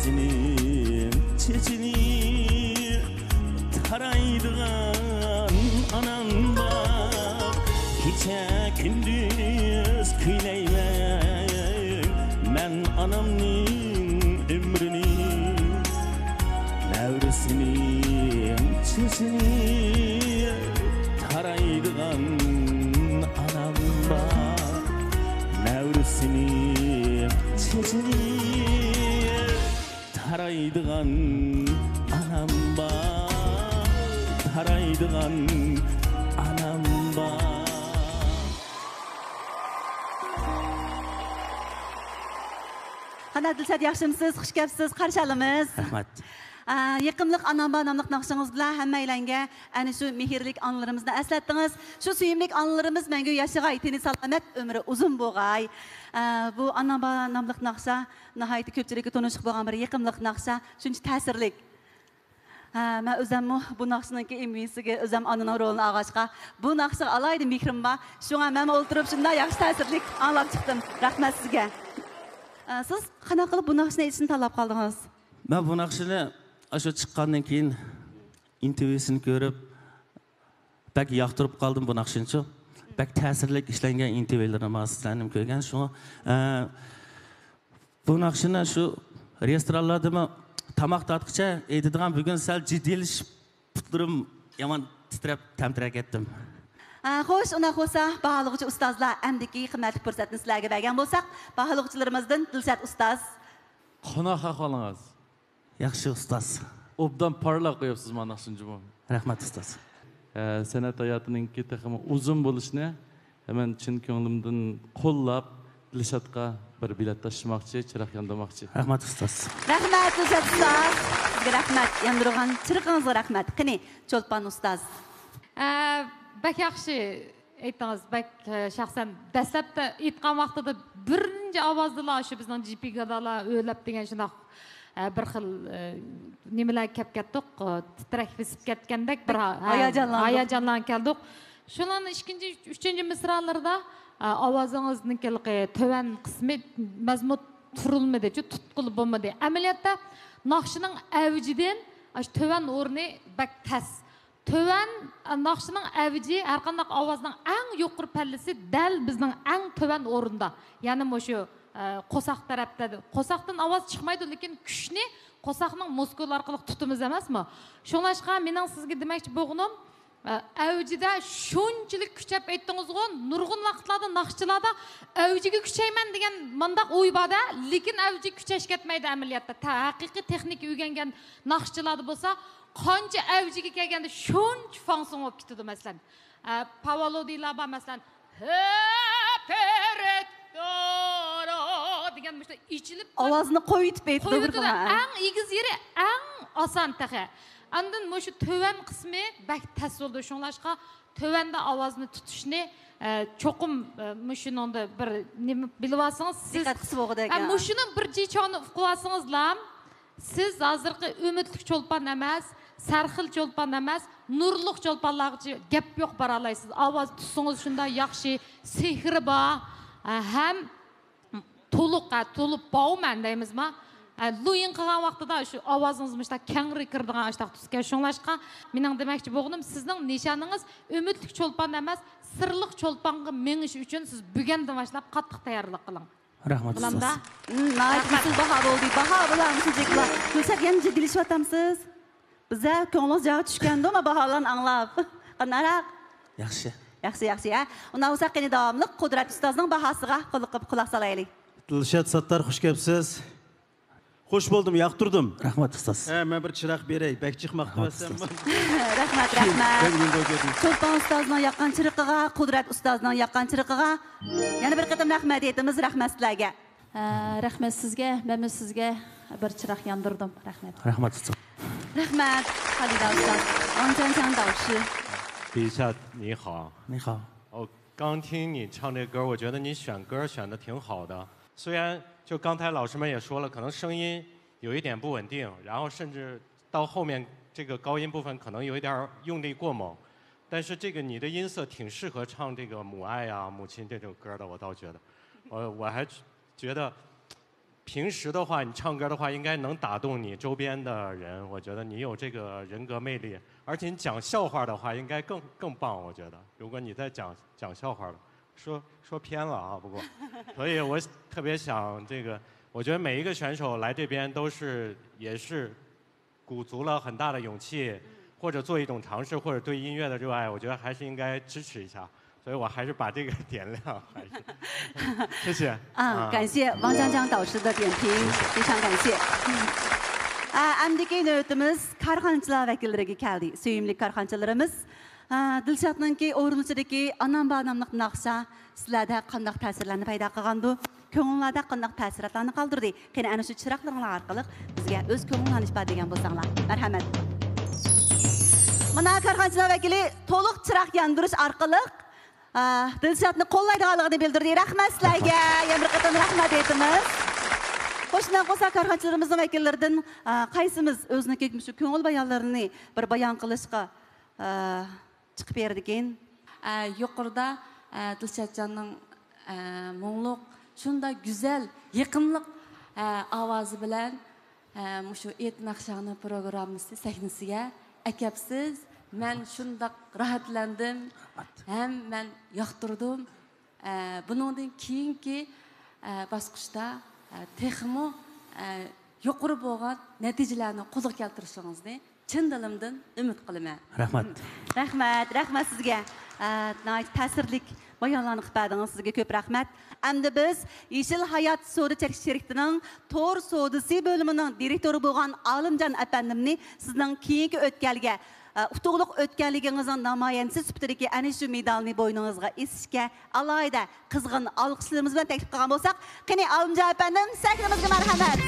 سېنىڭ چېچىنى تارايدىغان ئانام بار. كېچە كۈندۈز كۈيلەيمەن مەن ئانامنىڭ ئۆمرىنى. نەۋرىسىنىڭ چېچىنى تارايدىغان ئانام بار. نەۋرىسىنىڭ چېچىنى تارايدىغان ئانام بار، تارايدىغان ئانام بار. قانداق، دىلشات، ياخشىمۇسىز؟ خۇش كەپسىز، قارشى ئالىمىز. رەھمەت. ئا، يېقىملىق ئانام بار ناملىق ناخشىڭىز بىلەن ھەممەيلەنگە ئەنە شۇ مېھىرلىك ئانىلىرىمىزنى ئەسلەتتىڭىز. شۇ سۆيۈملۈك ئانىلىرىمىز مەڭگۈ ياشىغاي، تېنى سالامەت، ئۆمرى ئۇزۇن بولغاي. ئا، بۇ ئانام بار ناملىق ناخشا ناھايىتى كۆپچىلىككە تونۇشلۇق بولغان بىر يېقىملىق ناخشا، شۇنچە تەسىرلىك. ھە، مەن ئۆزەممۇ بۇ ناخشىنىڭكى ئېمۋىسىگە ئۆزەم ئانىنىڭ رولىنى ئالغاچقا، بۇ ناخشىغا ئالاھىدە مېھرىم بار. شۇڭا مەنمۇ ئولتۇرۇپ شۇنداق ياخشى تەسىرلىك ئاڭلاپ چىقتىم. رەھمەت سىزگە. ئە، سىز قانداق قىلىپ بۇ ناخشىنى ئېيتىشنى تاللاپ قالدىڭىز؟ مەن بۇ ناخشىنى ئاشۇ چىققاندىن كېيىن ئىنتېرۋيۇسىنى كۆرۈپ، بەك ياقتۇرۇپ قالدىم بۇ ناخشىنىچۇ. بەك تەسىرلىك ئىشلەنگەن ئىنتېرۋيۇلىرىم بار، سىلەرنىمۇ كۆرگەن. شۇڭا، ئە، بۇ ناخشىنى شۇ رېستورانلاردىمۇ تاماق تارتقىچە ئېيتىدىغان، بۈگۈن سەل جىددىيلىشىپ، پۇتلىرىم يامان تىترەپ، تەمتىرەپ كەتتىم. ئە، خوش، ئۇنداق بولسا، باھالىغۇچى ئۇستازلار، ئەمدىكى قىممەتلىك پۇرسەتنى سىلەرگە بەرگەن بولساق، باھالىغۇچىلىرىمىزدىن دىلشات ئۇستاز. قانداق ئەھۋالىڭىز؟ ياخشى، ئۇستاز. ئوبدان پارلاپ قويۇپسىز مانا شۇنچىمۇ. رەھمەت، ئۇستاز. ئە، سەنئەت ھاياتىنىڭكى تېخىمۇ ئۇزۇن بولۇشىنى مەن چىن كۆڭلۈمدىن قوللاپ، دىلشاتقا بىر بېلەت تاشلىماقچى، چىراغ ياندۇرماقچى. رەھمەت، ئۇستاز. رەھمەت، دىلشات ئۇستاز. سىزگە رەھمەت، ياندۇرغان چىرىغىڭىزغا رەھمەت. قېنى، چولپان ئۇستاز. ئە، بەك ياخشى ئېيتتىڭىز، بەك، ئە، شەخسەن دەسلەپتە ئېيتقان ۋاقتىدا بىرىنچى ئاۋازدىلا شۇ بىزنىڭ جىپى گادالا ئۆرلەپ دېگەن شۇنداق، ئە، بىر خىل، ئە، نېمىلەر كەپ كەتتۇق، ئە، تىترەك بېسىپ كەتكەندەك بىر ھا-، ھاياجانلاندۇق. ھاياجانلانغان كەلدۇق. شۇنىڭ ئىككىنچى، ئۈچىنچى مىسرالىرىدا، ئە، ئاۋازىڭىزنىڭكى تۆۋەن قىسمى مەزمۇت تۇرۇلمىدى، چۈ-، تۇتقىلى بولمىدى. ئەمەلىيەتتە ناخشىنىڭ ئەۋجىدىن ئاشۇ تۆۋەن ئورنى بەك تەس. تۆۋەن، ئە، ناخشىنىڭ ئەۋجى، ھەرقانداق ئاۋازنىڭ ئەڭ يۇقىرى پەللىسى دەل بىزنىڭ ئەڭ تۆۋەن ئورۇندا. يەنى مۇشۇ، ئە، قورساق تەرەپتە. قورساقتىن ئاۋاز چىقمايدۇ، لېكىن كۈچنى قورساقنىڭ مۇسكۇللىرى ئارقىلىق تۇتىمىز ئەمەسمۇ؟ شۇڭلاشقا مېنىڭ سىزگە دېمەكچى بولغىنىم، ئە، ئەۋجىدە شۇنچىلىك كۈچەپ ئېيتتىڭىزغۇ، نۇرغۇن ۋاقىتلاردا ناخشىچىلاردا ئەۋجىگە كۈچەيمەن دېگەن مانداق ئوي بار-دە، لېكىن ئەۋجىگە كۈچەش كەتمەيدۇ ئەمەلىيەتتە. تە-، ھەقىقىي تېخنىكا ئۆگەنگەن ناخشىچىلاردا بولسا، قانچە ئەۋجىگە كەلگەندە شۇنچە فاڭسۇڭ بولۇپ كېتىدۇ، مەسىلەن. ئە، پاۋلودىلار بار، مەسىلەن، ھېپېرېتتورو دېگەن مۇشۇنداق ئېچىلىپ ئاۋازنى قويۇۋېتىپ ئېيتىدۇ بىر قويۇۋېتىدۇ. خىل، ھە. ئەڭ ئېگىز يېرى ئەڭ ئاسان تېخى. ئاندىن مۇشۇ تۆۋەن قىسمى بەك تەس بولىدۇ. شۇڭلاشقا تۆۋەندە ئاۋازنى تۇتۇشنى، ئە، چوقۇم، ئە، مۇشۇنىڭدا بىر نېمە بىلىۋالسىڭىز، سىز دىققەت قىلسا بولغۇدەك، ھە، ھە. مۇشۇنىڭ بىر جىچاڭنى ئۇقۇۋالسىڭىزلا، سىز ھازىرقى ئۈمىدلىك چولپان ئەمەس، سەرخىل چولپان ئەمەس، نۇرلۇق چولپانلارغىچە گەپ يوق بارالايسىز. ئاۋاز تۇتسىڭىز شۇنداق ياخشى، سېھرى بار، ھە، ھەم تولۇق، ھە، تولۇپ باۋمەن دەيمىزما؟ ھە، لۇيىڭ قىلغان ۋاقتىدا شۇ ئاۋازىڭىز مۇشۇنداق كەڭرى كىرىدىغان ئاشتاق تۇتكەن. شۇڭلاشقا مېنىڭ دېمەكچى بولغىنىم، سىزنىڭ نىشانىڭىز ئۈمىدلىك چولپان ئەمەس، سىرلىق چولپانغا مېڭىش ئۈچۈن سىز بۈگۈندىن باشلاپ قاتتىق تەييارلىق قىلىڭ. رەھمەت، بولامدا؟ ئۇستاز. ھىم، ناھايىتى رەھمەت. ئېسىل باھا بولدى. باھا بۇلار مۇشۇنچىلىكلا. دىلشات، يەنە جىددىيلىشىۋاتامسىز؟ بىزە كۆڭلىڭىز جايىغا چۈشكەندۇ، ما باھالارنى ئاڭلاپ. قانداقراق؟ ياخشى. ياخشى، ياخشى، ھە. ئۇنداق بولسا، قېنى داۋاملىق قۇدرەت ئۇستازنىڭ باھاسىغا قۇلىقىپ قۇلاق سالايلى. دىلشات ساتتار، خۇش كەپسىز. خوش بولدۇم، ياقتۇردۇم. رەھمەت، ئۇستاز. ھە، مەن بىر چىراغ بېرەي، بەك چىقماقتا رەھمەت، ئەمەسسەن. ئۇستاز. رەھمەت، رەھمەت. بەك مۇڭداش ئىدىم. چولپان ئۇستازنىڭ ياققان چىرىقىغا، قۇدرەت ئۇستازنىڭ ياققان چىرىقىغا يەنە بىر قېتىم رەھمەت ئېيتىمىز، رەھمەت سىلەرگە. ئە، رەھمەت سىزگە، مەنمۇ سىزگە بىر چىراغ ياندۇردۇم. رەھمەت. رەھمەت، ئۇستاز. رەھمەت، خالىدا ئۇستاز. ۋاڭ چياڭچياڭ داۋۇشى. 李夏，你好。你好。 我刚听你唱这歌，我觉得你选歌选的挺好的。虽然就刚才老师们也说了，可能声音有一点不稳定，然后甚至到后面这个高音部分可能有一点儿用力过猛，但是这个你的音色挺适合唱这个母爱啊、母亲这首歌的，我倒觉得，我我还觉得平时的话，你唱歌的话，应该能打动你周边的人。我觉得你有这个人格魅力，而且你讲笑话的话，应该更更棒。我觉得，如果你在讲讲笑话了，说说偏了啊，不过，所以我特别想这个，我觉得每一个选手来这边都是也是鼓足了很大的勇气，或者做一种尝试，或者对音乐的热爱，我觉得还是应该支持一下。所以我还是把这个点亮，还是谢谢。啊，感谢汪江江导师的点评，非常感谢。ئەمدىكى نۆۋىتىمىز كارخانىچىلار ۋەكىللىرىگە كەلدى. سۆيۈملۈك كارخانىچىلىرىمىز، دىلشاتنىڭكى ئورۇنلىشىدىكى ئانام بار ناملىق ناخشا سىلەردە قانداق تەسىرلەرنى پەيدا قىلغاندۇ؟ كۆڭلۈڭلاردا قانداق تەسىراتلارنى قالدۇردى؟ قېنى، ئەنە شۇ چىراغلىرىڭلار ئارقىلىق بىزگە ئۆز كۆڭلۈڭلارنى ئىپادىلىگەن بولساڭلار. مەرھەمەت. مانا، كارخانىچىلار ۋەكىلى تولۇق چىراغ ياندۇرۇش ئارقىلىق، ئا، دىلشاتنى قوللايدىغانلىقىنى بىلدۈردى. رەھمەت سىلەرگە. يەنە بىر قېتىم رەھمەت ئېيتىمىز. خوش، شۇنداق بولسا، كارخانىچىلىرىمىزنىڭ ۋەكىللىرىدىن، ئا، قايسىمىز ئۆزىنىڭكى مۇشۇ كۆڭۈل بايانلىرىنى بىر بايان قىلىشقا، ئا، چىقىپ بېرىدىكىن. ئە، يۇقىرىدا، ئە، دىلشاتجاننىڭ، ئە، مۇڭلۇق، شۇنداق گۈزەل، يېقىملىق، ئە، ئاۋازى بىلەن، ئە، مۇشۇ ئېيت ناخشاڭنى پروگراممىسى سەھنىسىگە ئەكەپسىز. مەن شۇنداق راھەتلەندىم ھەم مەن ياقتۇردۇم. ئە، بۇنىڭدىن كېيىنكى، ئە، باسقۇچتا، ئە، تېخىمۇ، ئە، يۇقىرى بولغان نەتىجىلەرنى قولغا كەلتۈرۈشىڭىزنى چىن دىلىمدىن ئۈمىد قىلىمەن. رەھمەت. رەھمەت، رەھمەت سىزگە. ئە، ناھايىتى تەسىرلىك بايانلارنى قىلىپ بەردىڭىز، سىزگە كۆپ رەھمەت. ئەمدى بىز يېشىل ھايات سودا چەكلىك شىركىتىنىڭ تور سودىسى بۆلۈمىنىڭ دىرېكتورى بولغان ئالىمجان ئەپەندىمنى سىزنىڭ كېيىنكى ئۆتكەلگە، ئە، ئۇتۇقلۇق ئۆتكەللىكىڭىزنىڭ نامايەندىسى سۈپىتىدىكى ئەنە شۇ مېدالنى بوينىڭىزغا ئېسىشكە ئالاھىدە قىزغىن ئالقىشلىرىمىز بىلەن تەكلىپ قىلغان بولساق، قېنى، ئالىمجان ئەپەندىم، سەھنىمىزگە مەرھەمەت.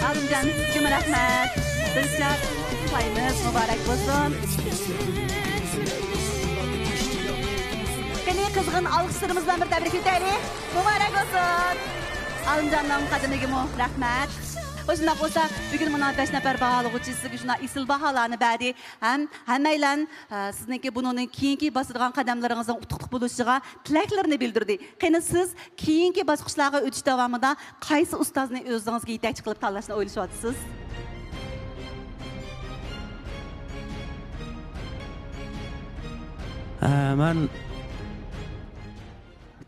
ئالىمجان، سىزگىمۇ رەھمەت. دىلشات، قۇتلۇقلايمىز، مۇبارەك بولسۇن. قېنى، قىزغىن ئالقىشلىرىمىز بىلەن بىر تەبرىكلىتەيلى. مۇبارەك بولسۇن. ئالىمجاننىڭ قەدىمىگىمۇ رەھمەت. شۇنداق بولسا، بۈگۈن مانا بەش نەپەر باھالىغۇچى سىزگە شۇنداق ئېسىل باھالارنى بەردى. ھەم ھەممەيلەن، ئە، سىزنىڭكى بۇنىڭدىن كېيىنكى باسىدىغان قەدەملىرىڭىزنىڭ ئۇتۇقلۇق بولۇشىغا تىلەكلىرىنى بىلدۈردى. قېنى، سىز كېيىنكى باسقۇچلارغا ئۆتۈش داۋامىدا قايسى ئۇستازنى ئۆزىڭىزگە يېتەكچى قىلىپ تاللاشنى ئويلىشىۋاتىسىز؟ ئە، مەن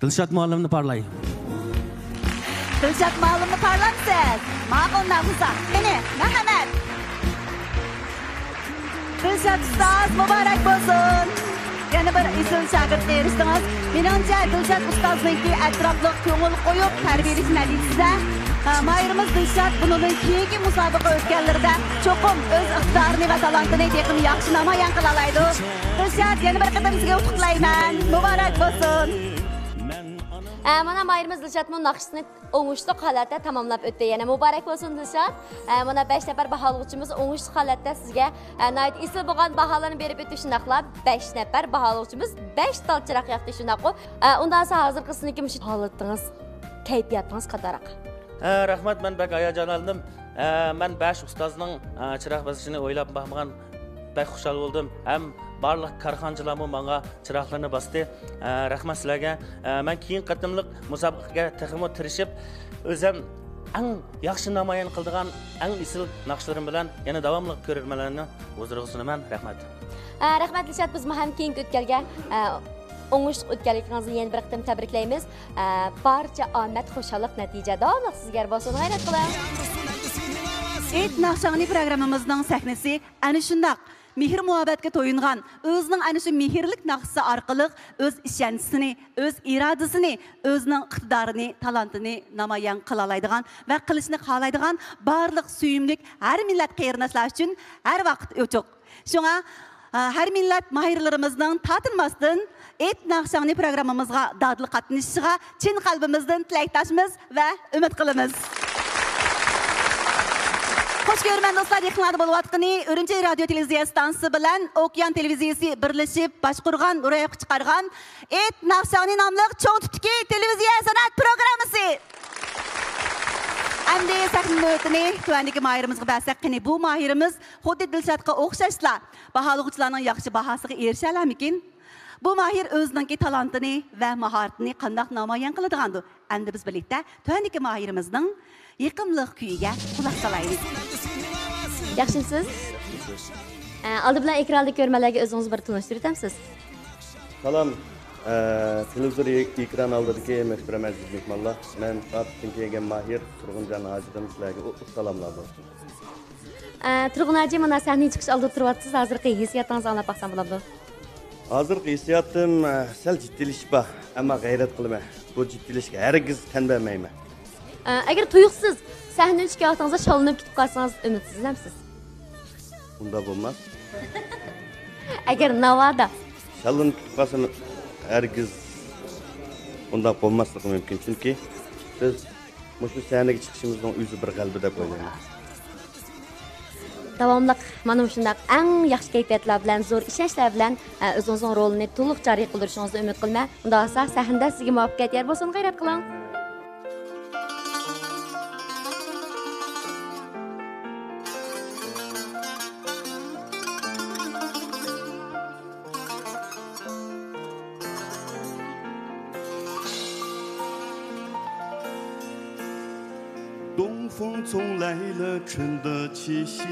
دىلشات مۇئەللىمنى پارلاي. دىلشات مۇئەللىمنى پارلامسىز؟ ماقۇل، ناخشا. قېنى، مەرھەمەت. دىلشات ئۇستاز، مۇبارەك بولسۇن. يەنە بىر ئېسىل شاگىرتقا ئېرىشتىڭىز. مېنىڭچە، دىلشات ئۇستازنىڭكى ئەتراپلىق كۆڭۈل قويۇپ تەربىيەلىشى نەتىجىسىدە، ئە، ماھىرىمىز دىلشات بۇنىڭدىن كېيىنكى مۇسابىقە ئۆتكەنلىرىدە چوقۇم ئۆز ئىقتىدارىنى ۋە تالانتىنى تېخىمۇ ياخشى نامايان قىلالايدۇ. دىلشات، يەنە بىر قېتىم سىزگە ئۇتۇق تىلەيمەن. مۇبارەك بولسۇن. ئە، مانا، ماھىرىمىز دىلشاتمۇ ناخشىسىنى ئوڭۇشلۇق ھالەتتە تاماملاپ ئۆتتى. يەنە مۇبارەك بولسۇن، دىلشات. ئە، مانا، بەش نەپەر باھالىغۇچىمىز ئوڭۇشلۇق ھالەتتە سىزگە، ئە، ناھايىتى ئېسىل بولغان باھالارنى بېرىپ ئۆتتى. شۇنداقلا بەش نەپەر باھالىغۇچىمىز بەش تال چىراغ ياقتى، شۇنداققۇ؟ ئە، ئۇنداق بولسا، ھازىرقى سىزنىڭكى مۇشۇ ھالىتىڭىز، كەيپىياتىڭىز قاتارلىق. ئە، رەھمەت، مەن بەك ھاياجانلاندىم. ئە، مەن بەش ئۇستازنىڭ، ئە، چىراغ بېسىشىنى ئويلاپ باقمىغان، بەك خۇشال بولدۇم. ھەم بارلىق كارخانىچىلارمۇ ماڭا چىراغلىرىنى باستى. ئە، رەھمەت سىلەرگە. ئە، مەن كېيىنكى قېتىملىق مۇسابىقىگە تېخىمۇ تىرىشىپ، ئۆزۈم ئەڭ ياخشى نامايان قىلىدىغان ئەڭ ئېسىل ناخشىلىرىم بىلەن يەنە داۋاملىق كۆرۈرمەنلەرنىڭ ھۇزۇرىغا سۇنىمەن. رەھمەت. ئە، رەھمەت، دىلشات. بىزمۇ ھەم كېيىنكى ئۆتكەلگە، ئە، ئوڭۇشلۇق ئۆتكەنلىكىڭىزنى يەنە بىر قېتىم تەبرىكلەيمىز. ئە، بارچە ئامەت، خۇشاللىق، نەتىجە داۋاملىق سىزگە يار بولسۇن. غەيرەت قىلىڭ. ئېيت ناخشاڭنى پروگراممىمىزنىڭ سەھنىسى ئەنە شۇنداق مېھىر-مۇھەببەتكە تويۇنغان، ئۆزىنىڭ ئەنە شۇ مېھىرلىك ناخشىسى ئارقىلىق ئۆز ئىشەنچىسىنى، ئۆز ئىرادىسىنى، ئۆزىنىڭ ئىقتىدارىنى، تالانتىنى نامايان قىلالايدىغان ۋە قىلىشنى خالايدىغان بارلىق سۆيۈملۈك ھەر مىللەت قېرىنداشلار ئۈچۈن ھەر ۋاقىت ئوچۇق. شۇڭا، ئە، ھەر مىللەت ماھىرلىرىمىزنىڭ تارتىنماستىن ئېيت ناخشاڭنى پروگراممىمىزغا دادىل قاتنىشىشىغا چىن قەلبىمىزدىن تىلەكداشمىز ۋە ئۈمىد قىلىمىز. خوش كۆرىمەن دوستلار، يېقىنلاردا بولۇۋاتقىنى ئۈرۈمچى رادىيو تېلېۋىزىيە ستانسىسى بىلەن ئوكيان تېلېۋىزىيىسى بىرلىشىپ باشقۇرغان، روياپقا چىقارغان ئېيت ناخشاڭنى ناملىق چوڭ تىپتىكى تېلېۋىزىيە سەنئەت پروگراممىسى. ئەمدى سەھنە نۆۋىتىنى تۆۋەندىكى ماھىرىمىزغا بەرسەك، قېنى، بۇ ماھىرىمىز خۇددى دىلشاتقا ئوخشاشلا باھالىغۇچىلارنىڭ ياخشى باھاسىغا ئېرىشەلەرمىكىن؟ بۇ ماھىر ئۆزىنىڭكى تالانتىنى ۋە ماھارىتىنى قانداق نامايان قىلىدىغاندۇ؟ ئەمدى بىز بىرلىكتە تۆۋەندىكى ماھىرىمىزنىڭ يېقىملىق كۈيىگە قۇلاق سالايلى. ياخشىمسىز؟ ئە، ئالدى بىلەن ئېكراندىكى كۆرۈرمەنلەرگە ئۆزىڭىزنى بىر تونۇشتۇرۇۋېتەمسىز؟ سالام، ئە، تېلېۋىزور ئېكران ئالدىدىكى مۆھتەرەم ئەزىز مېھمانلار. مەن ئاتۇشتىن كەلگەن ماھىر تۇرغۇنجان ھاجىدىن سىلەرگە ئوتلۇق سالاملار بولسۇن. ئە، تۇرغۇن ھاجى، مانا سەھنىگە چىقىش ئالدىدا تۇرۇۋاتىسىز. ھازىرقى ھېسسىياتىڭىزنى ئاڭلاپ باقسام بولامدۇ؟ ھازىرقى ھېسسىياتىم، ئە، سەل جىددىيلىشىش بار، ئەمما غەيرەت قىلىمەن. بۇ جىددىيلىشىشكە ھەرگىز تەن بەرمەيمەن. ئە، ئەگەر تۇيۇقسىز سەھنىدىن چۈشكەن ۋاقتىڭىزدا شاللىنىپ كېتىپ قالسىڭىز، ئۈمىدسىزلەمسىز؟ ئۇنداق بولماس. ئەگەر ناۋادا. شاللىنىپ كېتىپ قالسام، ھەرگىز ئۇنداق بولماسلىقى مۇمكىن، چۈنكى بىز مۇشۇ سەھنىگە چىقىشىمىزنىڭ ئۆزى بىر غەلىبە دەپ ئويلايمەن. داۋاملىق مانا مۇشۇنداق ئەڭ ياخشى كەيپىياتلار بىلەن، زور ئىشەنچلەر بىلەن، ئە، ئۆزىڭىزنىڭ رولىنى تولۇق جارى قىلدۇرۇشىڭىزنى ئۈمىد قىلىمەن. ئۇنداق بولسا سەھنىدە سىزگە مۇۋەپپەقىيەت يار بولسۇن، غەيرەت قىلىڭ. 东风送来了春的气息，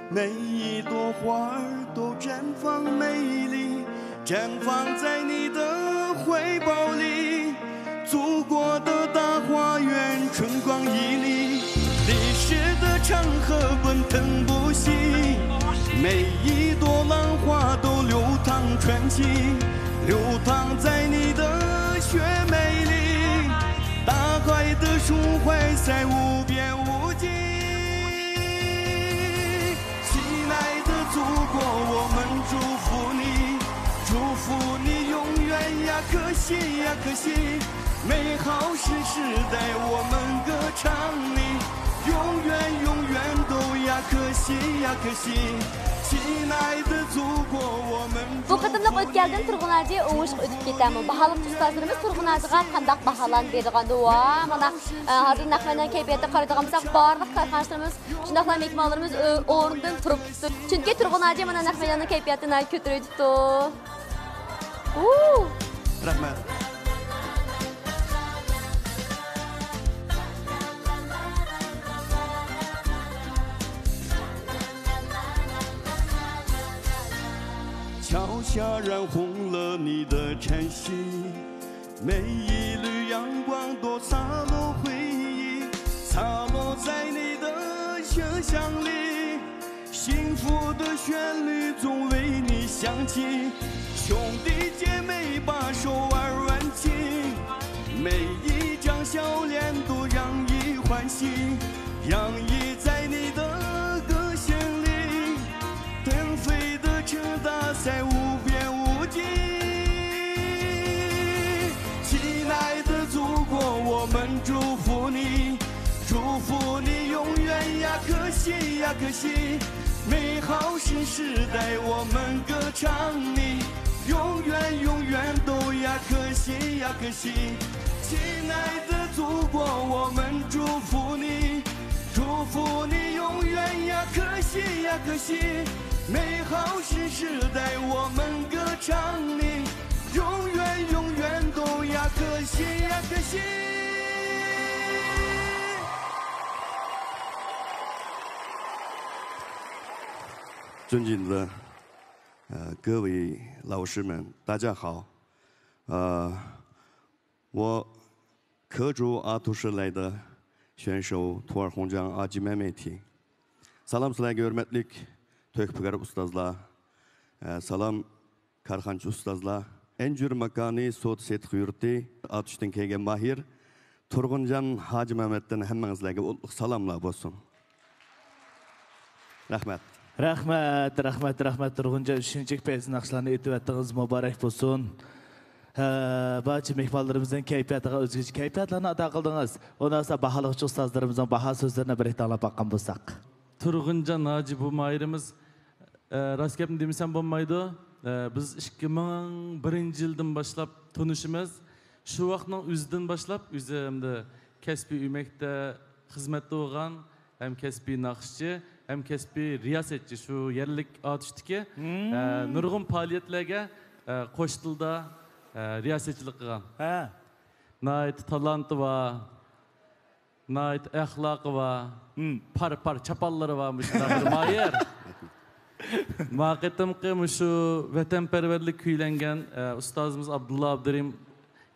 每一朵花儿都绽放美丽，绽放在你的怀抱里。祖国的大花园，春光旖旎，历史的长河奔腾不息，每一朵浪花都流淌传奇，流淌在你的血脉里。大海的胸怀在无边无际。 亲爱的祖国，我们祝福你，祝福你永远呀可喜呀可喜，美好新时代我们歌唱你，永远永远都呀可喜呀可喜。亲爱的祖国，我们 بۇ قېتىملىق ئۆتكەلدىن تۇرغۇن ھاجى ئوڭۇشقا ئۆتۈپ كېتەرمۇ؟ باھالىغۇچى ئۇستازلىرىمىز تۇرغۇن ھاجىغا قانداق باھالارنى بېرىدىغاندۇ؟ ۋا، مانا، ئە، ھازىر نەق مەيدان كەيپىياتىغا قارايدىغان بولساق، بارلىق كارخانىچىلىرىمىز، شۇنداقلا مېھمانلىرىمىز ئۆ-، ئورنىدىن تۇرۇپ كېتىپتۇ. چۈنكى تۇرغۇن ھاجى مانا نەق مەيداننىڭ كەيپىياتىنى ناھايىتى كۆتۈرۈۋېتىپتۇ. ۋۇ! رەھمەت. 脚下染红了你的晨曦，每一缕阳光都洒落回忆，洒落在你的形象里。幸福的旋律总为你响起，兄弟姐妹把手腕挽紧，每一张笑脸都洋溢欢喜，洋溢在你的个性里。 腾飞的翅膀在无边无际。亲爱的祖国，我们祝福你，祝福你永远呀可喜呀可喜。美好新时代，我们歌唱你，永远永远都呀可喜呀可喜。亲爱的祖国，我们祝福你， 祝福你永远呀可喜呀可喜，美好新时代我们歌唱你，永远永远都呀可喜呀可喜。 尊敬的，呃，各位老师们，大家好。呃， 我客州阿图什来的选手土尔洪江阿基麦麦提。 سالام سىلەرگە ھۆرمەتلىك تۆھپىكار ئۇستازلار. ئە، سالام كارخانىچى ئۇستازلار. ئەنجۈر ماكانى سودا سېتىق يۇرتى ئاتۇشتىن كەلگەن ماھىر تۇرغۇنجان ھاجىمەمەتتىن ھەممىڭىزلەرگە ئوتلۇق سالاملار بولسۇن. رەھمەت. رەھمەت، رەھمەت، رەھمەت، تۇرغۇنجان، شۇنچىلىك پەيزى ناخشىلارنى ئېيتىۋەتتىڭىز، مۇبارەك بولسۇن. ھە، بارچە مېھمانلىرىمىزنىڭ كەيپىياتىغا ئۆزگىچە كەيپىياتلارنى ئاتا قىلدىڭىز. ئۇنداقتا باھالىغۇچى ئۇستازلىرىمىزنىڭ باھا سۆزلىرىنى بىر ئاڭلاپ باققان بولساق. تۇرغۇنجان ھاجى بۇ ماھىرىمىز، ئە، راست گەپنى دېمىسەم بولمايدۇ. ئە، بىز ئىككى مىڭ بىرىنچى يىلدىن باشلاپ تونۇشىمىز. شۇ ۋاقىتنىڭ ئۆزىدىن باشلاپ، ئۆزى ئەمدى كەسپىي ئۆمەكتە خىزمەتتە بولغان، ھەم كەسپىي ناخشىچى، ھەم كەسپىي رىياسەتچى، شۇ يەرلىك ئاتۇشتىكى، مم. ئە، نۇرغۇن پائالىيەتلەرگە، ئە، قوش تىلدا، ئە، رىياسەتچىلىك قىلغان. ھە. ناھايىتى تالانتى بار، ناھايىتى ئەخلاقى بار، مم. پار-پار چاپانلىرى بار مۇشۇنداق بىر ماھىر. ما قېتىمقى مۇشۇ ۋەتەنپەرۋەرلىك كۈيلەنگەن، ئە، ئۇستازىمىز ئابدۇللا ئابدۇرېھىم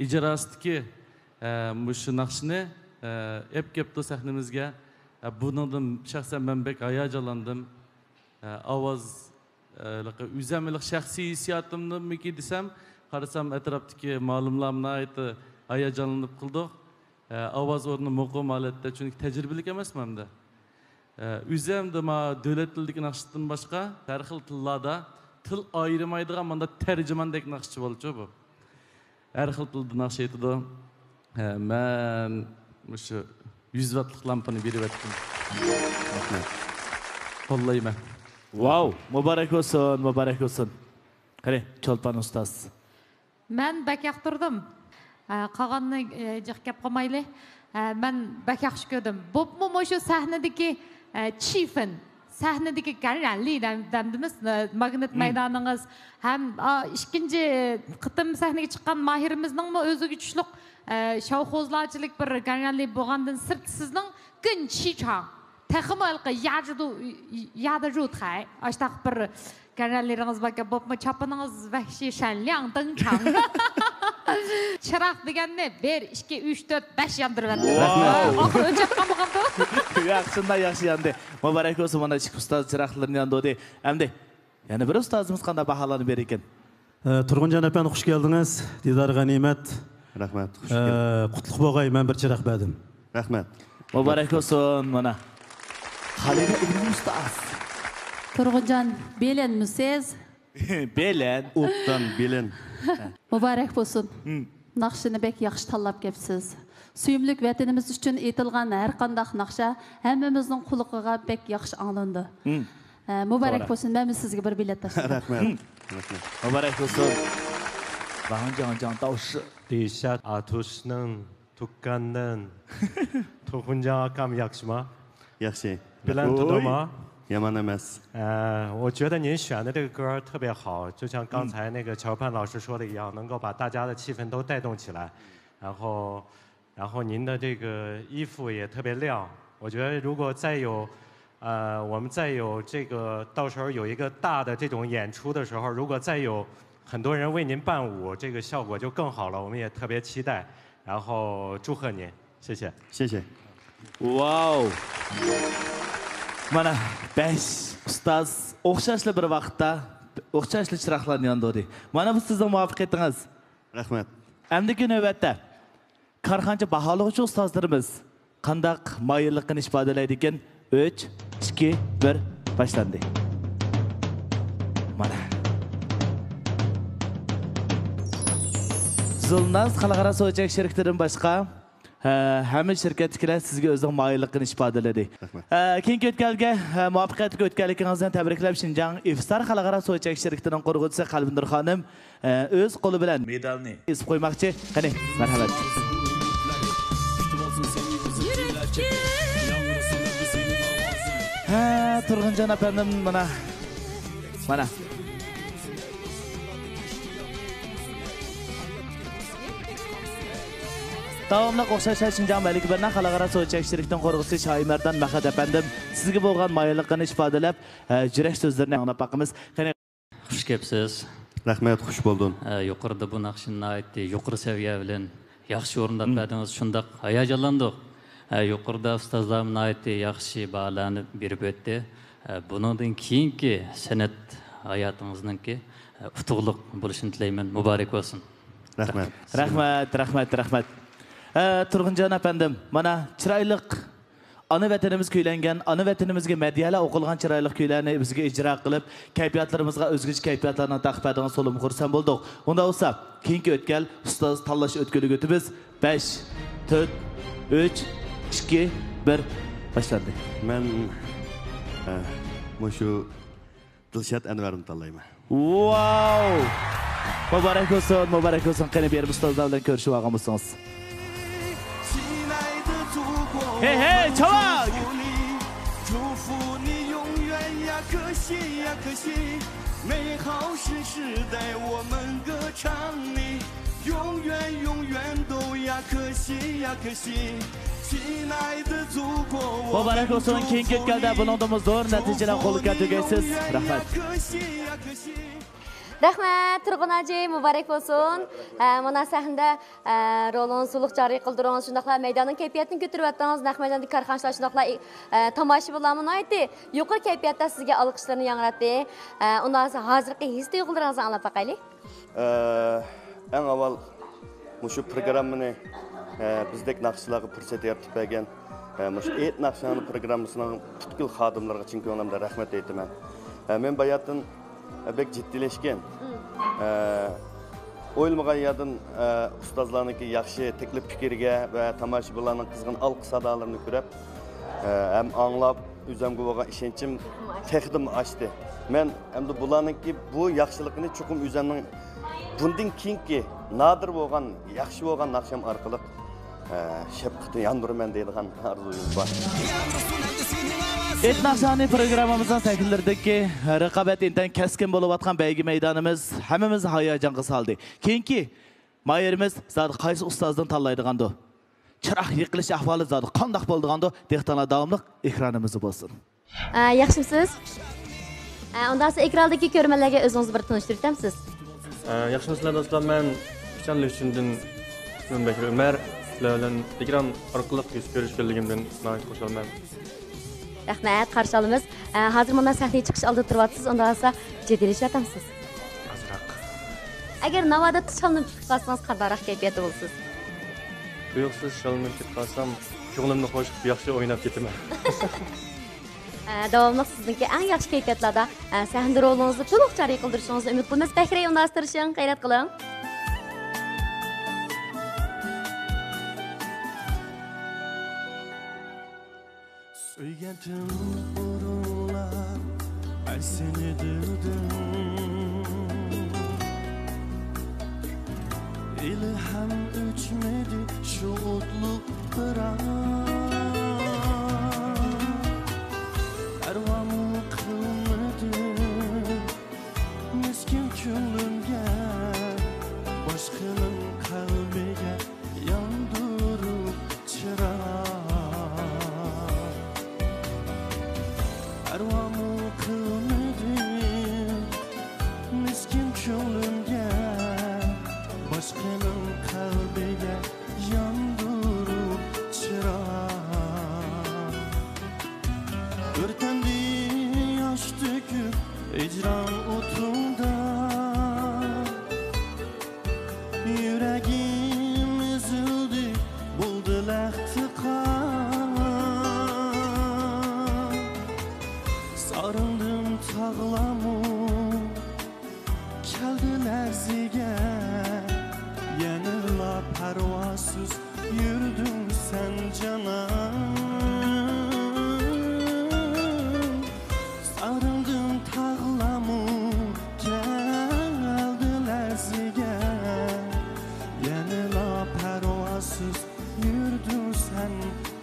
ئىجراسىدىكى، ئە، مۇشۇ ناخشىنى، ئە، ئېلىپ كەپتۇ سەھنىمىزگە. ئە، بۇنىڭدىن شەخسەن مەن بەك ھاياجانلاندىم. ئە، ئاۋاز، ئە، ھېلىقى ئۆزەم ھېلىقى شەخسىي ھېسسىياتىمنىمىكى دېسەم، قارىسام ئەتراپتىكى مالۇملارمۇ ناھايىتى ھاياجانلىنىپ قالدۇق. ئە، ئاۋاز ئورنى مۇقىم ھالەتتە، چۈنكى تەجرىبىلىك ئەمەسمۇ ئەمدى. ئە، ئۆزەمدە ما دۆلەت تىلىدىكى ناخشىدىن باشقا، ھەر خىل تىللاردا تىل ئايرىمايدىغان ماندا تەرجىماندەك ناخشىچى بولىچۇ بۇ. ھەر خىل تىلدا ناخشا ئېيتىدۇ. ئە، مەن مۇشۇ يۈز ۋاتلىق لامپىنى بېرىۋەتتىم. رەھمەت. قوللايمەن. ۋاۋ، مۇبارەك بولسۇن، مۇبارەك بولسۇن. قېنى، چولپان ئۇستاز. مەن بەك ياقتۇردۇم. ئە، قالغاننى، ئە، جىق گەپ قىلمايلى. ئە، مەن بەك ياخشى كۆردۈم. بولۇپمۇ مۇشۇ سەھنىدىكى، ئە، چىفېن، سەھنىدىكى گەنرەنلى دەم-، دەمدىمىز، ئە، ماگنىت مم. مەيدانىڭىز ھەم، ئا، ئىككىنچى قېتىم سەھنىگە چىققان ماھىرىمىزنىڭمۇ ئۆزىگە چۈشلۈك، ئە، شاۋخۇزلاچىلىك بىر گەنرەنلى بولغاندىن سىرت سىزنىڭ گۈنچىچاڭ تېخىمۇ ھېلىقى ياجىدۇ-، يادىجۇتخەي، ئاشتاق بىر گەنرەنلىرىڭىز باركەن، بولۇپمۇ چاپىنىڭىز ۋەھشىي شەنلياڭ دىڭچاڭ. چىراغ دېگەننى بىر، ئىككى، ئۈچ، تۆت، بەش ياندۇرۇۋەتتى. ۋاۋ. ئاخىرى ئۆچۈپ قالمىغاندۇ؟ ياق، شۇنداق ياخشى ياندى. مۇبارەك بولسۇن، مانا ئىككى ئۇستاز چىراغلىرىنى ياندۇردى. ئەمدى يەنە بىر ئۇستازىمىز قانداق باھالارنى بېرىكىن؟ ئە، تۇرغۇنجان ئەپەندى، خۇش كەلدىڭىز. دىدار غەنىيمەت. رەھمەت، خۇش ئە، كەلدىڭىز. قۇتلۇق بولغاي، مەن بىر چىراغ بەردىم. رەھمەت. مۇبارەك بولسۇن، مانا. خالىدە ئىبن ئۇستاز. تۇرغۇنجان، بىلىنمىسىز؟ بىلىن. ئوبدان بىلىن. مۇبارەك بولسۇن. ھىم. ناخشىنى بەك ياخشى تاللاپ كەپسىز. سۆيۈملۈك ۋەتىنىمىز ئۈچۈن ئېيتىلغان ھەر قانداق ناخشا ھەممىمىزنىڭ قۇلىقىغا بەك ياخشى ئاڭلىنىدۇ. ھىم. ئە، مۇبارەك توغرا. بولسۇن. مەنمۇ سىزگە بىر بىلەت تاشلىدىم. رەھمەت. رەھمەت. مۇبارەك بولسۇن. ۋاڭجاڭجاڭ تاۋۇشى. دىلشات ئاتۇشنىڭ تۇغقاندىن تۇرغۇنجان ئاكام ياخشىما؟ ياخشى. بىلەن ئوي. تۇدۇما؟ يامان ئەمەس. 呃，我觉得您选的这个歌儿特别好，就像刚才那个乔盼老师说的一样，能够把大家的气氛都带动起来。然后，然后您的这个衣服也特别亮，我觉得如果再有，呃，我们再有这个，到时候有一个大的这种演出的时候，如果再有很多人为您伴舞，这个效果就更好了。我们也特别期待，然后祝贺您，谢谢。谢谢。 ۋاۋ. مانا، بەش ئۇستاز ئوخشاشلا بىر ۋاقىتتا، ئوخشاشلا چىراغلارنى ياندۇردى. مانا بۇ سىزنىڭ مۇۋەپپەقىيىتىڭىز. رەھمەت. ئەمدىكى نۆۋەتتە كارخانىچە باھالىغۇچى ئۇستازلىرىمىز قانداق مايىللىقىنى ئىپادىلەيدىكىن؟ ئۈچ، ئىككى، بىر، باشلاندى. مانا. زۇلناز خەلقئارا سۇ ئىچەك شىركىتىدىن باشقا، ھە، ھەممە شىركەتتىكىلەر سىزگە ئۆزىنىڭ مايىللىقىنى ئىپادىلىدى. رەھمەت. ھە، كېيىنكى ئۆتكەلگە، ھە، مۇۋەپپەقىيەتلىك ئۆتكەللىكىڭىزنى تەبرىكلەپ، شىنجاڭ ئىفسار خەلقئارا سۇ ئىچەك شىركىتىنىڭ قۇرغۇچىسى قەلبىنۇر خانىم، ئە، ئۆز قولى بىلەن مېدالنى ئېسىپ قويماقچى. قېنى، مەرھەمەت. ھە، تۇرغۇنجان ئەپەندىم، مانا، مانا. داۋاملىق ئوخشاش شىنجاڭ مەلىكە بىرنە خەلقئارا سۇ ئىچەك شىركىتىنىڭ قۇرغۇچىسى شاھىمەردان مەخەت ئەپەندىم سىزگە بولغان مايىللىقىنى ئىپادىلەپ، ئە، يۈرەك سۆزلىرىنى ئاڭلاپ باقىمىز. قېنى. خۇش كەپسىز. رەھمەت، خۇش بولدۇم. ئە، يۇقىرىدا بۇ ناخشىنى ناھايىتى يۇقىرى سەۋىيە بىلەن ياخشى ئورۇنداپ مم. بەردىڭىز، شۇنداق ھاياجانلاندۇق. ئە، يۇقىرىدا ئۇستازلارمۇ ناھايىتى ياخشى باھالارنى بېرىپ ئۆتتى. ئە، بۇنىڭدىن كېيىنكى سەنئەت ھاياتىڭىزنىڭكى، ئە، ئۇتۇقلۇق بولۇشىنى تىلەيمەن. مۇبارەك بولسۇن. رەھمەت. رەھمەت، رەھمەت، رەھمەت. ئە، تۇرغۇنجان ئەپەندىم، مانا چىرايلىق ئانا ۋەتىنىمىز كۈيلەنگەن، ئانا ۋەتىنىمىزگە مەدھىيەلەر ئوقۇلغان چىرايلىق كۈيلەرنى بىزگە ئىجرا قىلىپ، كەيپىياتلىرىمىزغا ئۆزگىچە كەيپىياتلارنى تاقىپ بەردىڭىز، تولىمۇ خۇرسەن بولدۇق. ئۇنداق بولسا، كېيىنكى ئۆتكەل، ئۇستاز تاللاش ئۆتكىلىگە ئۆتىمىز. بەش، تۆت، ئۈچ، ئىككى، بىر، باشلاندى. مەن، ئە، مۇشۇ دىلشات ئەنۋەرنى تاللايمەن. ۋاۋ! مۇبارەك بولسۇن، مۇبارەك بولسۇن. قېنى، بىر ئۇستازلار بىلەن كۆرۈشۈپ ئالغان بولسىڭىز. ھەي، ھەي، چاۋاك! 呀可惜，美好时时代我们歌唱你，永远永远都呀可惜呀可惜，亲爱的祖国，我们 مۇبارەك بولسۇن. كېيىنكى ئۆتكەلدە بۇنىڭدىنمۇ زور نەتىجىلەر قولغا كەلتۈرگەيسىز. رەھمەت. رەھمەت، تۇرغۇن ھاجى، مۇبارەك بولسۇن. ئە، مانا سەھنىدە، ئە، رولىڭىزنى تولۇق جارى قىلدۇرۇڭىز، شۇنداقلا مەيداننىڭ كەيپىياتىنى كۆتۈرۈۋەتتىڭىز. نەق مەيداندىكى كارخانىچىلار، شۇنداقلا، ئە، تاماشىبىنلارمۇ ناھايىتى يۇقىرى كەيپىياتتا سىزگە ئالقىشلىرىنى ياڭراتتى. ئە، ئۇنداق بولسا ھازىرقى ھېس تۇيغۇلىرىڭىزنى ئاڭلاپ باقايلى. ئە، ئەڭ ئاۋۋال مۇشۇ پروگراممىنى، ئە، بىزدەك ناخشىچىلارغا پۇرسەت يارىتىپ بەرگەن، ئە، مۇشۇ ئېيت ناخشاڭنى پروگراممىسىنىڭ پۈتكۈل خادىملىرىغا چىن كۆڭلۈمدىن رەھمەت ئېيتىمەن. ئە، مەن باياتىن، ئە، بەك جىددىيلەشكەن. ئە، ئويلىمىغان يەردىن، ئە، ئۇستازلارنىڭكى ياخشى تەكلىپ پىكرىگە ۋە تاماشىبىنلارنىڭ قىزغىن ئالقىش سادالىرىنى كۆرۈپ، ئە، ھەم ئاڭلاپ، ئۆزۈمگە بولغان ئىشەنچىم تېخىدىنمۇ ئاشتى. مەن ئەمدى بۇلارنىڭكى بۇ ياخشىلىقىنى چوقۇم ئۆزۈمنىڭ بۇندىن كېيىنكى نادىر بولغان، ياخشى بولغان ناخشام ئارقىلىق، ئە، شەپقىتىنى ياندۇرىمەن دەيدىغان ئارزۇيۇم بار. ئېيت ناخشاڭنى پروگراممىمىزنىڭ سەھنىلىرىدىكى رىقابەت ئىنتايىن كەسكىن بولۇۋاتقان بەيگە مەيدانىمىز ھەممىمىزنى ھاياجانغا سالدى. كېيىنكى ماھىرىمىز زادى قايسى ئۇستازدىن تاللايدىغاندۇ؟ چىراغ يېقىلىش ئەھۋالى زادى قانداق بولىدىغاندۇ؟ دىققىتىڭلار داۋاملىق ئېكرانىمىزدا بولسۇن. ئە، ياخشىمۇسىز؟ ئە، ئۇنداقسا ئېكراندىكى كۆرۈرمەنلەرگە ئۆزىڭىزنى بىر تونۇشتۇرۇۋېتەمسىز؟ ئە، ياخشىمۇسىلەر دوستلار، مەن پىچان لۈشۈندىن ئىسمىم بەكرى ئۆمەر. سىلەر بىلەن ئېكران ئارقىلىق يۈز كۆرۈشكەنلىكىمدىن ناھايىتى خۇشالمەن. رەھمەت، قارشى ئالىمىز. ئە، ھازىر مانا سەھنىگە چىقىش ئالدىدا تۇرۇۋاتىسىز، ئۇنداقسا جىددىيلىشىۋاتامسىز؟ ئازراق. ئەگەر ناۋادا شاللىنىپ كېتىپ قالسىڭىز، قانداقراق كەيپىياتتا بولىسىز؟ تۇيۇقسىز شاللىنىپ كېتىپ قالسام، كۆڭلۈمنى خۇش قىلىپ ياخشى ئويناپ كېتىمەن. ئە، داۋاملىق سىزنىڭكى ئەڭ ياخشى كەيپىياتلاردا، ئە، سەھنىدە رولىڭىزنى تولۇق جارى قىلدۇرۇشىڭىزنى ئۈمىد قىلىمىز. بەكرى ئۇنداقسا تىرىشىڭ، غەيرەت قىلىڭ. سۆيگەنتىم ئۇرۇنلار ئەسلىنى دىلدىن. ھېلىھەم ئۆچمىدى شۇ ئوتلۇق پىراق. پەرۋامۇ قىلمىدى مىسكىن كۆڭلۈمگە، باشقىنىڭ قەلبىگە ياندۇرۇپ چىراغ. پەرۋامۇ قىلمىدىم مىسكىن كۆڭلۈمگە، باشقىنىڭ قەلبىگە ياندۇرۇپ چىراغ. ئۆرتەندى ياش تۆكۈپ ھىجران ئوتۇڭدا. يۈرىكىم ئېزىلدى، بولدى لەختە قان. سارىڭدىن تاغلارمۇ كەلدى لەرزىگە، يەنىلا پەرۋاسىز يۈردۈڭ سەن جانان. سارىڭدىن تاغلارمۇ كەلدى لەرزىگە، يەنىلا پەرۋاسىز يۈردۈڭ سەن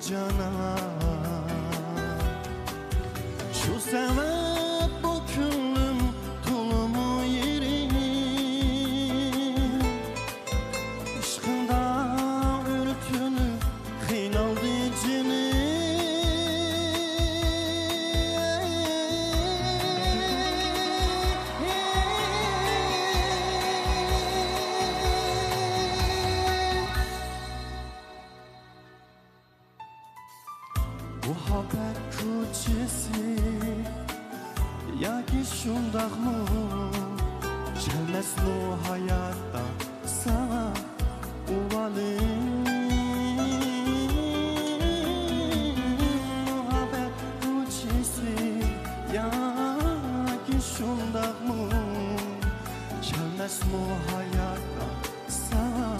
جانان. شۇ سەۋەب بۇ كۆڭلۈم تولىمۇ يېرىم. ئىشقىڭدا ئۆرتىنىپ قىينالدى جېنىم. مۇھەببەت كوچىسى ياكى شۇنداقمۇ؟ كەلمەسمۇ ھاياتتا ساڭا ئۇۋالىم؟ مۇھەببەت كوچىسى ياكى شۇنداقمۇ؟ كەلمەسمۇ ھاياتتا ساڭا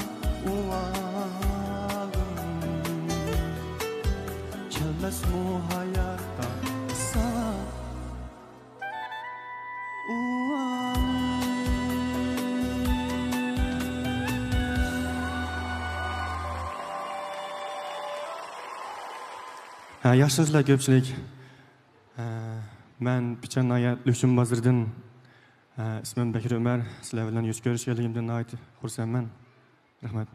ئۇۋالىم؟ كەلمەسمۇ ھاياتتا ساڭا ئۇۋالىم؟ ھە، ياخشىمۇسىلەر كۆپچىلىك؟ ھە، مەن پىچان ناھىيە لۈكچۈن بازىرىدىن. ئە، ئىسمىم بەكرى ئۆمەر. سىلەر بىلەن يۈز كۆرۈشكەنلىكىمدىن ناھايىتى خۇرسەنمەن. رەھمەت.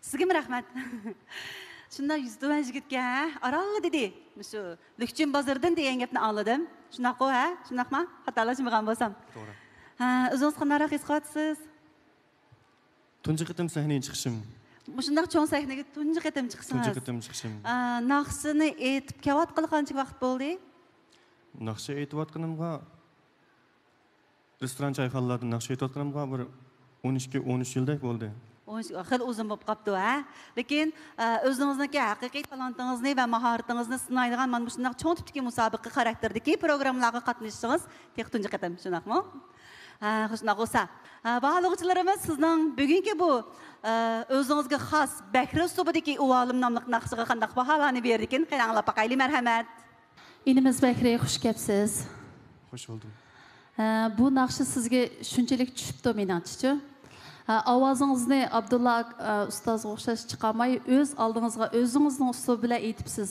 سىزگىمۇ رەھمەت. شۇنداق يۈزى تۆۋەن يىگىتكەن، ھە؟ ئارانلا دېدى. مۇشۇ لۈكچۈن بازىرىدىن دېگەن گەپنى ئاڭلىدىم. شۇنداققۇ، ھە؟ شۇنداقما؟ خاتالاشمىغان بولسام. توغرا. ھە، ئۆزىڭىز قانداقراق ھېس قىلىۋاتىسىز؟ تۇنجى قېتىم سەھنىگە چىقىشىم. مۇشۇنداق چوڭ سەھنىگە تۇنجى قېتىم چىقىسىڭىز؟ تۇنجى قېتىم چىقىشىم. ئە، ناخشىنى ئېيتىپ كېلىۋاتقىلى قانچە ۋاقىت بولدى؟ ناخشا ئېيتىۋاتقىنىمغا، رېستوران، چايخانىلاردا ناخشا ئېيتىۋاتقىنىمغا بىر ئون ئىككى، ئون ئۈچ يىلدەك بولدى. ئون ئۈچ، خېلى ئۇزۇن بولۇپ قاپتۇ، ھە؟ لېكىن، ئە، ئۆزىڭىزنىڭكى ھەقىقىي تالانتىڭىزنى ۋە ماھارىتىڭىزنى سىنايدىغان مانا مۇشۇنداق چوڭ تىپتىكى مۇسابىقە خاراكتېرىدىكى پروگراممىلارغا قاتنىشىشىڭىز تېخى تۇنجى قېتىم، شۇنداقمۇ؟ ھە، شۇنداق بولسا، ھە، باھالىغۇچىلىرىمىز سىزنىڭ بۈگۈنكى بۇ، ئە، ئۆزىڭىزگە خاس بەكرى ئۇسلۇبىدىكى ئۇۋالىم ناملىق ناخشىغا قانداق باھالارنى بېرىدىكىن؟ قېنى ئاڭلاپ باقايلى، مەرھەمەت. ئىنىمىز بەكرى، خۇش كەپسىز. خوش بولدۇم. ھە، بۇ ناخشا سىزگە شۇنچىلىك چۈشۈپتۇ، مېنىڭچىچۇ. ھە، ئاۋازىڭىزنى ئابدۇللا، ھە، ئۇستازغا ئوخشاش چىقارماي، ئۆز ئالدىڭىزغا ئۆزىڭىزنىڭ ئۇسلۇبى بىلەن ئېيتىپسىز.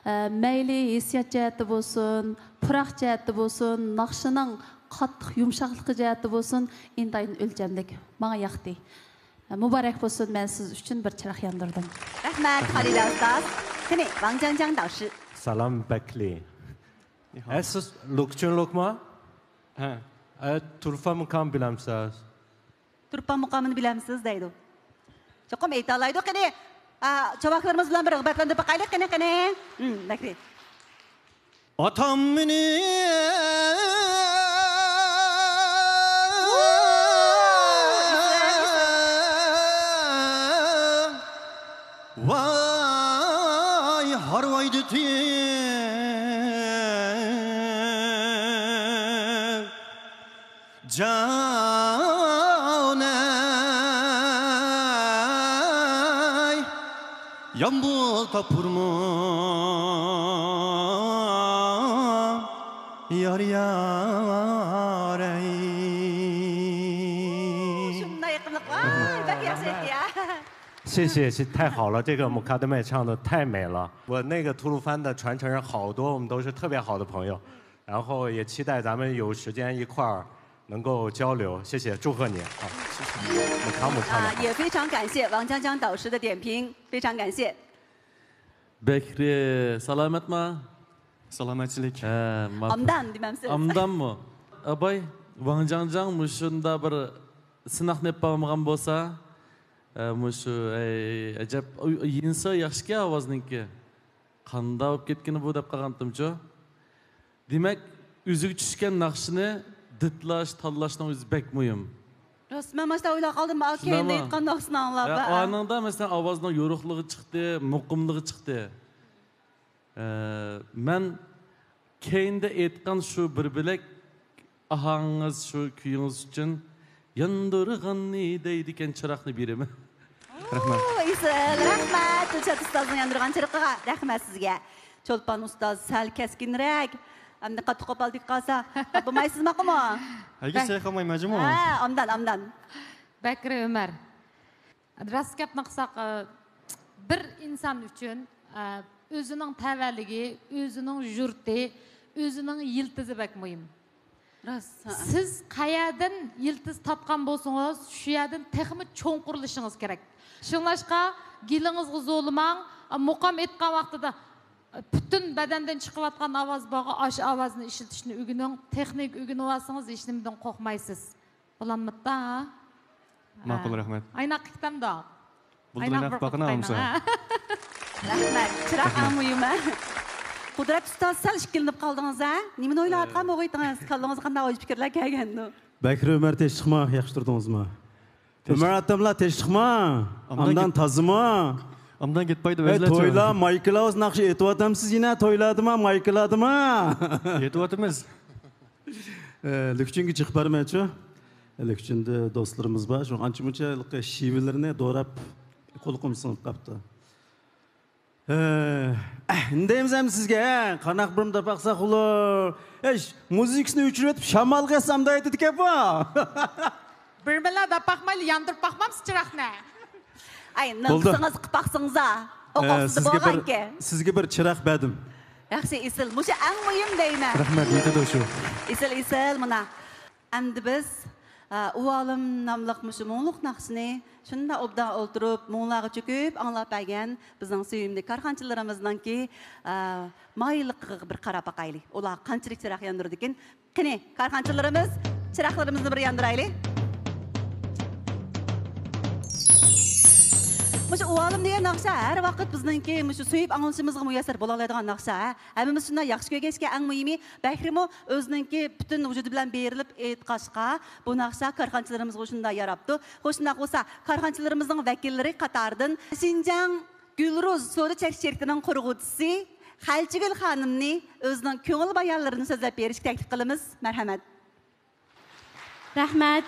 ھە، مەيلى ھېسسىيات جەھەتتە بولسۇن، پۇراق جەھەتتە بولسۇن، ناخشىنىڭ قاتتىق يۇمشاقلىقى جەھەتتە بولسۇن، ئىنتايىن ئۆلچەملىك. ماڭا ياقتى. مۇبارەك بولسۇن، مەن سىز ئۈچۈن بىر چىراغ ياندۇردۇم. رەھمەت، خالىدە ئۇستاز. قېنى، ۋاڭ جاڭجاڭ داۋۇشى. سالام بەكلى. ئە، سىز لۇكچۇنلۇكما؟ ھە. ئە، تۇرپان مۇقامى بىلەمسىز؟ تۇرپان مۇقامىنى بىلەمسىز دەيدۇ. چوقۇم ئېيتالايدۇ. قېنى، ئا، چاۋاكلىرىمىز بىلەن بىر رىغبەتلەندۈرۈپ باقايلى، قېنى، قېنى. ھىم، بەكرى. ئاتام مېنى ۋاي ھارۋايدىتى جانەي، يامبۇل تاپۇرمۇ يار يارەي. 什么那也可能啊，那也是呀。 谢谢，是太好了，这个木卡的麦唱的太美了。我那个吐鲁番的传承人好多，我们都是特别好的朋友，然后也期待咱们有时间一块儿能够交流。谢谢，祝贺你啊！木卡姆唱的啊，也非常感谢王江江导师的点评，非常感谢。 بەكرى، سالامەتما؟ سالامەتچىلىك. ھە، ماقۇل. ئامدان دېمەمسىز؟ ئامدانمۇ؟ ئاباي، ۋاڭ جاڭجاڭ مۇشۇندا بىر سىناقنى ئېلىپ باقمىغان بولسا، ئە، مۇشۇ، ئەي، ئەجەب، ئۇ، يېنىسا ياخشىكەن ئاۋازنىڭكى. قانداق بولۇپ كەتكىنى بۇ دەپ قالغانتىمچۇ. دېمەك، ئۆزىگە چۈشكەن ناخشىنى دىتلاش، تاللاشنىڭ ئۆزى بەك مۇھىم. راست، مەن ماشۇنداق ئويلاپ قالدىم، ئا، كەينىدە شۇنداقمۇ؟ ئېيتقان ناخشىنى ئاڭلاپ. ھە، ھە. ئانىڭدا، مەسىلەن، ئاۋازنىڭ يورۇقلۇقى چىقتى، مۇقىملىقى چىقتى. ئە، مەن كەينىدە ئېيتقان شۇ بىر بۆلەك ئاھاڭىڭىز، شۇ كۈيىڭىز ئۈچۈن ياندۇرغاننى دەيدىكەن چىراغنى بېرىمەن. رەھمەت. ئوو، ئېسىل، رەھمەت. دىلشات ئۇستازنىڭ ياندۇرغان چىرىقىغا رەھمەت سىزگە. چولپان ئۇستاز سەل كەسكىنرەك. ئەمدى قاتتىق قوپال تېگىپ قالسا، بولمايسىزمۇ؟ ھەرگىز چايقالمايمەن جۇمۇ. ھە، ئامدان، ئامدان. بەكرى ئۆمەر. راست گەپنى قىلساق، ئە، بىر ئىنسان ئۈچۈن، ئە، ئۆزىنىڭ تەۋەلىكى، ئۆزىنىڭ يۇرتى، ئۆزىنىڭ يىلتىزى بەك مۇھىم. راست. ھە. سىز قەيەردىن يىلتىز تارتقان بولسىڭىز، شۇ يەردىن تېخىمۇ چوڭقۇرلىشىڭىز كېرەك. شۇڭلاشقا گېلىڭىزغا زورلىماڭ، مۇقام ئېيتقان ۋاقتىدا پۈتۈن بەدەندىن چىقىۋاتقان ئاۋاز بارغۇ، ئاشۇ ئاۋازنى ئىشلىتىشنى ئۆگىنىڭ، تېخنىكا ئۆگىنىۋالسىڭىز ھېچنېمىدىن قورقمايسىز. بولامدۇ؟ ماقۇل، رەھمەت. ئايناق كىتابدا. بۇلدۇر ئايناق باقىنا ئالمىسا. رەھمەت. چىراغ ئەڭ مۇھىم، ھە؟ قۇدرەت ئۇستاز، سەل ئىككىلىنىپ قالدىڭىز، ھە؟ نېمىنى ئويلاۋاتقان بولغىيتىڭىز؟ كاللىڭىزغا قانداق ئوي پىكىرلەر كەلگەندۇ؟ بەكرى ئۆمەر، تىنچلىقما؟ ياخشى تۇردىڭىزما؟ ئۆمەر ئاتاملار، تىنچلىقما؟ ئامدان تازىما؟ ئامدان كېتىپ بايدا ئەي، تويلار، مايكىلاۋۇز ناخشا ئېيتىۋاتامسىز يەنە تويلاردىما، مايكىلاردىما؟ ئېيتىۋاتىمىز. لۈكچۈنگە چىقىپ بارمايچۇ. لۈكچۈندە دوستلىرىمىز بار، شۇ ئانچە مۇنچە شىۋىلىرىنى دوراپ قۇلىقىم سىڭىپ قاپتۇ. ئە، ئە، نېمە دەيمىز ئەمدى سىزگە، ھە؟ قانداق بىرنى دەپ باقساق ئۇلار. ئەي، مۇزىكىسىنى ئۆچۈرۈۋېتىپ شامالغا يازسام دەيدىكەن بۇ. بىر بىلە دەپ باقمايلى، ياندۇرۇپ باقمامسىز چىراغنى؟ ئاي، نىڭقىسىڭىز قىپ باقسىڭىزا. ئوقۇقسىز بولغانكى. سىزگە بىر چىراغ بەردىم. ياخشى، ئېسىل. مۇشۇ ئەڭ مۇھىم دەيمەن. رەھمەت، يېتىدۇ شۇ. ئېسىل، ئېسىل، مانا. ئەمدى بىز، ئە، ئۇۋالىم ناملىق مۇشۇ مۇڭلۇق ناخشىنى شۇنداق ئوبدان ئولتۇرۇپ، مۇڭلارغا چۆكۈپ ئاڭلاپ بەرگەن بىزنىڭ سۆيۈملۈك كارخانىچىلىرىمىزنىڭكى، ئە، ماھىرلىقىغا بىر قاراپ باقايلى. ئۇلار قانچىلىك چىراغ ياندۇرىدىكىن؟ قېنى، كارخانىچىلىرىمىز چىراغلىرىمىزنى بىر ياندۇرايلى. مۇشۇ ئۇۋالىم دېگەن ناخشا ھەر ۋاقىت بىزنىڭكى مۇشۇ سۆيۈپ ئاڭلىشىمىزغا مۇيەسسەر بولالايدىغان ناخشا، ھە؟ ھەممىمىز شۇنداق ياخشى كۆرگەچكە، ئەڭ مۇھىمى بەھرىمۇ ئۆزىنىڭكى پۈتۈن ۋۇجۇدى بىلەن بېرىلىپ ئېيتقاچقا، بۇ ناخشا كارخانىچىلىرىمىزغا شۇنداق ياراپتۇ. خوش، شۇنداق بولسا، كارخانىچىلىرىمىزنىڭ ۋەكىللىرى قاتارىدىن شىنجاڭ گۈلرۇز سودا چەك شىركىتىنىڭ قۇرغۇچىسى خەلچىگۈل خانىمنى ئۆزىنىڭ كۆڭۈل بايانلىرىنى سۆزلەپ بېرىشكە تەكلىپ قىلىمىز. مەرھەمەت. رەھمەت.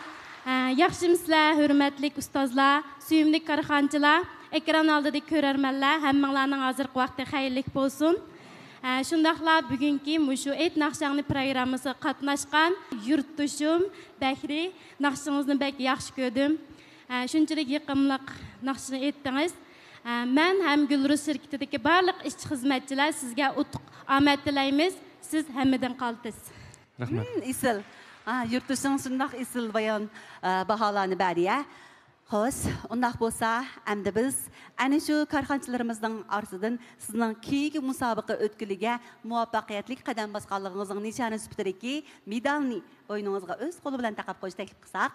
ئە، ياخشىمۇسىلەر، ھۆرمەتلىك ئۇستازلار، سۆيۈملۈك كارخانىچىلار، ئېكران ئالدىدىكى كۆرەرمەنلەر، ھەممىڭلارنىڭ ھازىرقى ۋاقتى خەيرلىك بولسۇن. ئە، شۇنداقلا بۈگۈنكى مۇشۇ ئېيت ناخشاڭنى پروگراممىسىغا قاتناشقان يۇرتدىشىم بەھرى، ناخشىڭىزنى بەك ياخشى كۆردۈم. ئە، شۇنچىلىك يېقىملىق ناخشىنى ئېيتتىڭىز. ئە، مەن ھەم گۈلرۇز شىركىتىدىكى بارلىق ئىشچى خىزمەتچىلەر سىزگە ئۇتۇق، ئامەت تىلەيمىز. سىز ھەممىدىن قالتىس. رەھمەت. مم، ئېسىل. ھا، يۇرتدىشىڭ شۇنداق ئېسىل بايان، ئە، باھالارنى بەردى، ھە؟ خوش، ئۇنداق بولسا، ئەمدى بىز ئەنە شۇ كارخانىچىلىرىمىزنىڭ ئارىسىدىن سىزنىڭ كېيىنكى مۇسابىقە ئۆتكىلىگە مۇۋەپپەقىيەتلىك قەدەم باسقانلىقىڭىزنىڭ نىشانى سۈپىتىدىكى مېدالنى بوينىڭىزغا ئۆز قولى بىلەن تاقاپ قويۇشنى تەكلىپ قىلساق.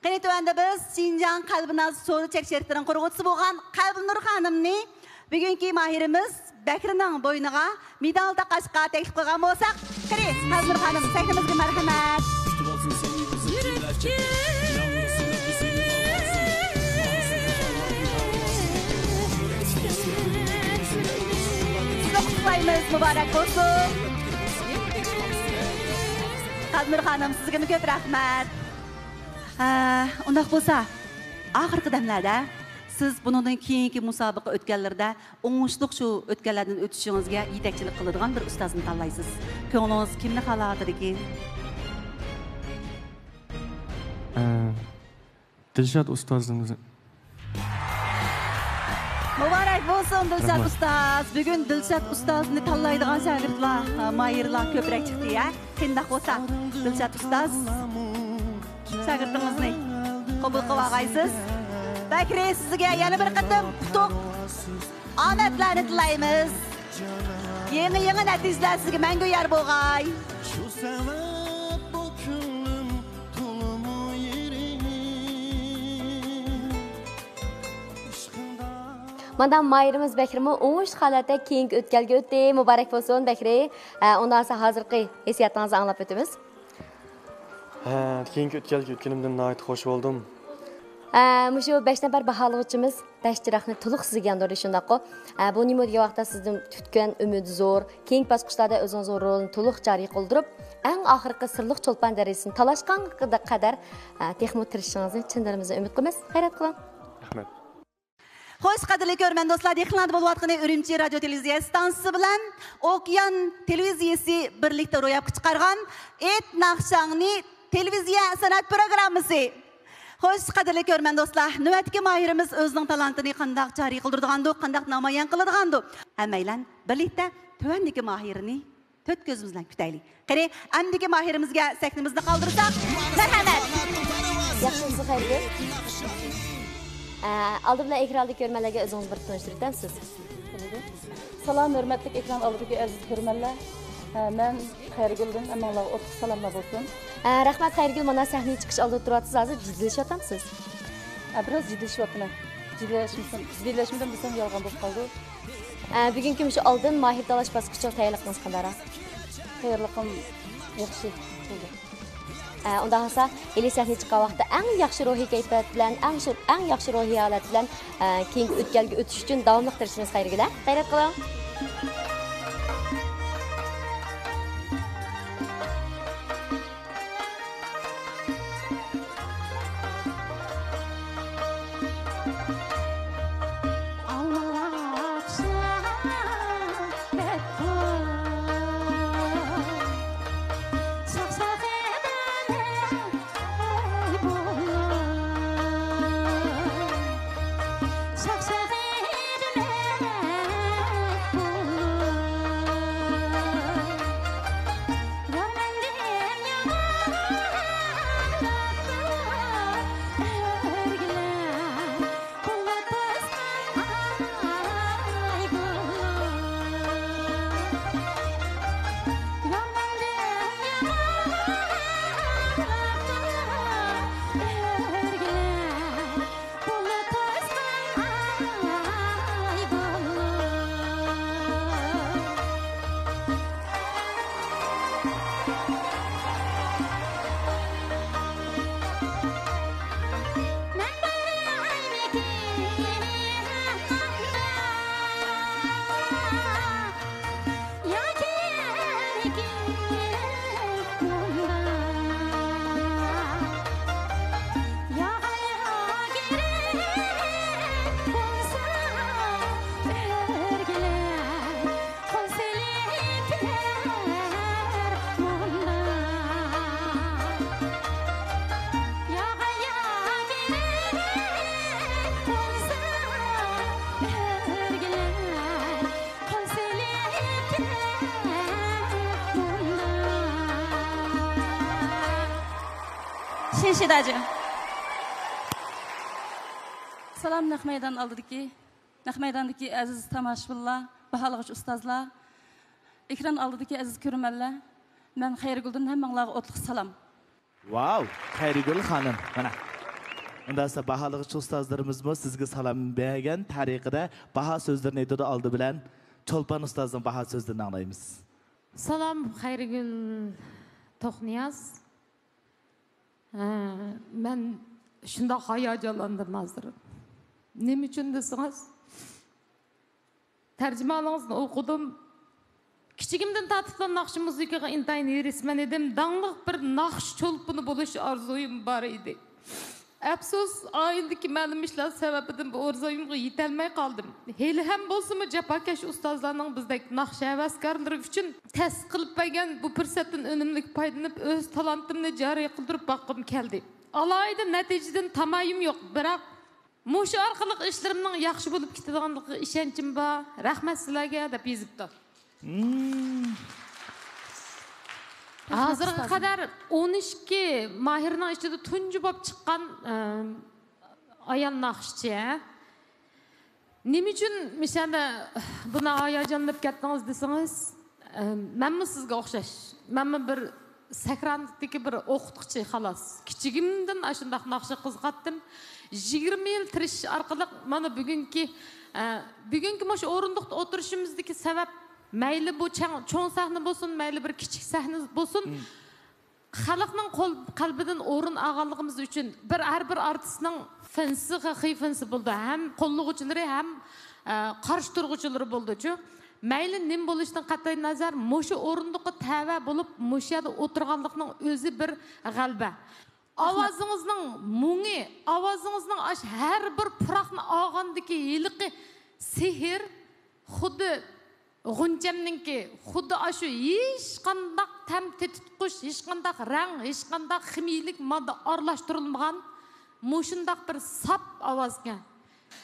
قېنى، تۆۋەندە بىز شىنجاڭ قەلبىناز سودا چەك شىركىتىنىڭ قۇرغۇچىسى بولغان قەلبىنۇر خانىمنى بۈگۈنكى ماھىرىمىز بەھرىنىڭ بوينىغا مېدال تاقاشقا تەكلىپ قىلغان بولساق، قېنى، قەلبىنۇر خانىم، سەھنىمىزگە مەرھەمەت. سىزنى قۇتلۇقلايمىز، مۇبارەك بولسۇن. قەلبىنۇر خانىم، سىزگىمۇ كۆپ رەھمەت. ھە، ئۇنداق بولسا، ئاخىرقى دەملەردە سىز بۇنىڭدىن كېيىنكى مۇسابىقە ئۆتكەنلىرىدە ئوڭۇشلۇق شۇ ئۆتكەنلەردىن ئۆتۈشىڭىزگە يېتەكچىلىك قىلىدىغان بىر ئۇستازنى تاللايسىز. كۆڭلىڭىز كىمنى خالاۋاتىدىكىن؟ ئە، دىلشات ئۇستازىمىز. مۇبارەك بولسۇن، دىلشات ئۇستاز. بۈگۈن دىلشات ئۇستازنى تاللايدىغان شاگىرتلار، ماھىرلار كۆپرەك چىقتى، ھە؟ قېنداق بولسا، دىلشات ئۇستاز، شاگىرتىڭىزنى قوبۇل قىلىۋالغايسىز. بەكرى، سىزگە يەنە بىر قېتىم ئۇتۇق، ئامەتلەرنى تىلەيمىز. يېڭى، يېڭى نەتىجىلەر سىزگە مەڭگۈ يار بولغاي. شۇ سەۋەب بۇ كۆڭلۈم تولىمۇ يېرىم. مانا ماھىرىمىز بەكرىمۇ ئوڭۇشلۇق ھالەتتە كېيىنكى ئۆتكەلگە ئۆتتى. مۇبارەك بولسۇن، بەكرى. ئە، ئۇنداق بولسا ھازىرقى ھېسسىياتىڭىزنى ئاڭلاپ ئۆتىمىز. ھە، كېيىنكى ئۆتكەلگە ئۆتكىنىمدىن ناھايىتى خوش بولدۇم. ئە، مۇشۇ بەش نەپەر باھالىغۇچىمىز بەش چىراغنى تولۇق سىزگە ياندۇردى، شۇنداققۇ؟ ئە، بۇ نېمە دېگەن ۋاقىتتا سىزدىن كۈتكەن ئۈمىد زور. كېيىنكى باسقۇچلاردا ئۆزىڭىزنىڭ رولىنى تولۇق جارى قىلدۇرۇپ، ئەڭ ئاخىرقى سىرلىق چولپان دەرىجىسىنى تالاشقانغا قەدەر، ئە، تېخىمۇ تىرىشىشىڭىزنى چىن دىلىمىزدىن ئۈمىد قىلىمىز. خەيرات قىلىڭ. رەھمەت. خوش، قەدىرلىك كۆرۈرمەن دوستلار، دىققىتىڭلاردا بولۇۋاتقىنى ئۈرۈمچى رادىيو تېلېۋىزىيە ئىستانسىسى بىلەن ئوكيان تېلېۋىزىيەسى بىرلىكتە روياپقا چىقارغان ئېيت ناخشاڭنى تېلېۋىزىيە سەنئەت پروگراممىسى. خوش، قەدىرلىك كۆرۈرمەن دوستلار، نۆۋەتتىكى ماھىرىمىز ئۆزىنىڭ تالانتىنى قانداق جارى قىلدۇرىدىغاندۇ، قانداق نامايان قىلىدىغاندۇ؟ ھەممەيلەن بىرلىكتە تۆۋەندىكى ماھىرنى تۆت كۆزىمىز بىلەن كۈتەيلى. قېنى، ئەمدىكى ماھىرىمىزگە سەھنىمىزنى قالدۇرساق، مەرھەمەت! ياخشىمۇسىز، خەيرىگۈل؟ ئە، ئالدى بىلەن ئېكراندا كۆرۈرمەنلەرگە ئۆزىڭىزنى بىر تونۇشتۇرۇپ ئۆتەمسىز؟ سالام، ھۆرمەتلىك ئېكران ئالدىدىكى ئەزىز كۆرۈرمەنلەر. ئە، مەن خەيرىگۈلدىن ھەممىڭلارغا ئوتلۇق سالاملار بولسۇن. ئە، رەھمەت، خەيرىگۈل، مانا سەھنىگە چىقىش ئالدىدا تۇرۇۋاتىسىز، ھازىر جېدىللىشىۋاتامسىز؟ ئە، بىراز جېدىللىشىۋاتىمەن. جېدىللەشمىسەم، جېدىللەشمىدىم دېسەم يالغان بولۇپ قالىدۇ. ئە، بۈگۈنكى مۇشۇ ئالدىن ماھىر تاللاش باسقۇچىغا تەييارلىقىڭىز قانداقراق؟ تەييارلىقىم ياخشى بولدى. ئە، ئۇنداق بولسا، ھېلى سەھنىگە چىققان ۋاقىتتا ئەڭ ياخشى روھىي كەيپىيات بىلەن، ئەڭ شۇ، ئەڭ ياخشى روھىي ھالەت بىلەن، ئە، كېيىنكى ئۆتكەلگە ئۆتۈش ئۈچۈن داۋاملىق تىرىشىمىز، خەيرىگۈل. غەيرەت قىلىڭ. شىنشىداجى. سالام نەق مەيدان ئالدىدىكى، نەق مەيداندىكى ئەزىز تاماشىبىنلار، باھالىغۇچى ئۇستازلار، ئېكران ئالدىدىكى ئەزىز كۆرۈرمەنلەر، مەن خەيرىگۈلدىن ھەممىڭلارغا ئوتلۇق سالام. ۋاۋ، خەيرىگۈل خانىم. مانا، ئۇنداقتا باھالىغۇچى ئۇستازلىرىمىزمۇ سىزگە سالام بەرگەن تەرىقىدە باھا سۆزلىرىنى ئېيتىدۇ. ئالدى بىلەن چولپان ئۇستازنىڭ باھا سۆزلىرىنى ئاڭلايمىز. سالام خەيرىگۈل توخنىياز. ھە، مەن شۇنداق ھاياجانلاندىم ھازىر. نېمە ئۈچۈن دېسىڭىز، تەرجىمىھالىڭىزنى ئوقۇدۇم. كىچىكىمدىن تارتىپلا ناخشا مۇزىكىغا ئىنتايىن ھېرىسمەن ئىدىم. داڭلىق بىر ناخشا چولپىنى بولۇش ئارزۇيۇم بار ئىدى. ئەپسۇس، ئائىلىدىكى مەلۇم ئىشلار سەۋەبىدىن بۇ ئارزۇيۇمغا يېتەلمەي قالدىم. ھېلىھەم بولسىمۇ جاپاكەش ئۇستازلارنىڭ بىزدەك ناخشا ھەۋەسكارلىرى ئۈچۈن تەسىس قىلىپ بەرگەن بۇ پۇرسەتتىن ئۈنۈملۈك پايدىلىنىپ، ئۆز تالانتىمنى جارى قىلدۇرۇپ باققۇم كەلدى. ئالاھىدە نەتىجىدىن تامايىم يوق، بىراق مۇشۇ ئارقىلىق ئىشلىرىمنىڭ ياخشى بولۇپ كېتىدىغانلىقىغا ئىشەنچىم بار. رەھمەت سىلەرگە، دەپ يېزىپتۇ. ھازىرغا قەدەر ئون ئىككى ماھىرنىڭ ئىچىدە تۇنجى بولۇپ چىققان ئايال ناخشىچى. نېمە ئۈچۈن مىشەندە بۇنداق ھاياجانلىنىپ كەتتىڭىز دېسىڭىز، مەنمۇ سىزگە ئوخشاش. مەنمۇ بىر سەھرادىكى بىر ئوقۇتقۇچى، خالاس. كىچىكىمدىن ئاشۇنداق ناخشىغا قىزىقاتتىم. يىگىرمە يىل تىرىشىش ئارقىلىق مانا بۈگۈنكى، بۈگۈنكى مۇشۇ ئورۇندۇقتا ئولتۇرۇشىمىزدىكى سەۋەب، مەيلى بۇ چەڭ، چوڭ سەھنە بولسۇن، مەيلى بىر كىچىك سەھنە بولسۇن، خەلقنىڭ قول-، قەلبىدىن ئورۇن ئالغانلىقىمىز ئۈچۈن بىر، ھەر بىر ئارتىسنىڭ فېنسى، خېي فېنسى بولىدۇ. ھەم قوللىغۇچىلىرى، ھەم، ئە، قارشى تۇرغۇچىلىرى بولىدۇچۇ. مەيلى نېمە بولۇشىدىن قەتئىينەزەر، مۇشۇ ئورۇندۇققا تەۋە بولۇپ، مۇشۇ يەردە ئولتۇرغانلىقنىڭ ئۆزى بىر غەلىبە. ئاۋازىڭىزنىڭ مۇڭى، ئاۋازىڭىزنىڭ ئاش-، ھەر بىر پۇراقنى ئالغاندىكى ھېلىقى سېھىر خۇددى غۇنچەمنىڭكى، خۇددى ئاشۇ ھېچقانداق تەم تېتىتقۇچ، ھېچقانداق رەڭ، ھېچقانداق خىمىيىلىك ماددا ئارىلاشتۇرۇلمىغان مۇشۇنداق بىر ساپ ئاۋازكەن.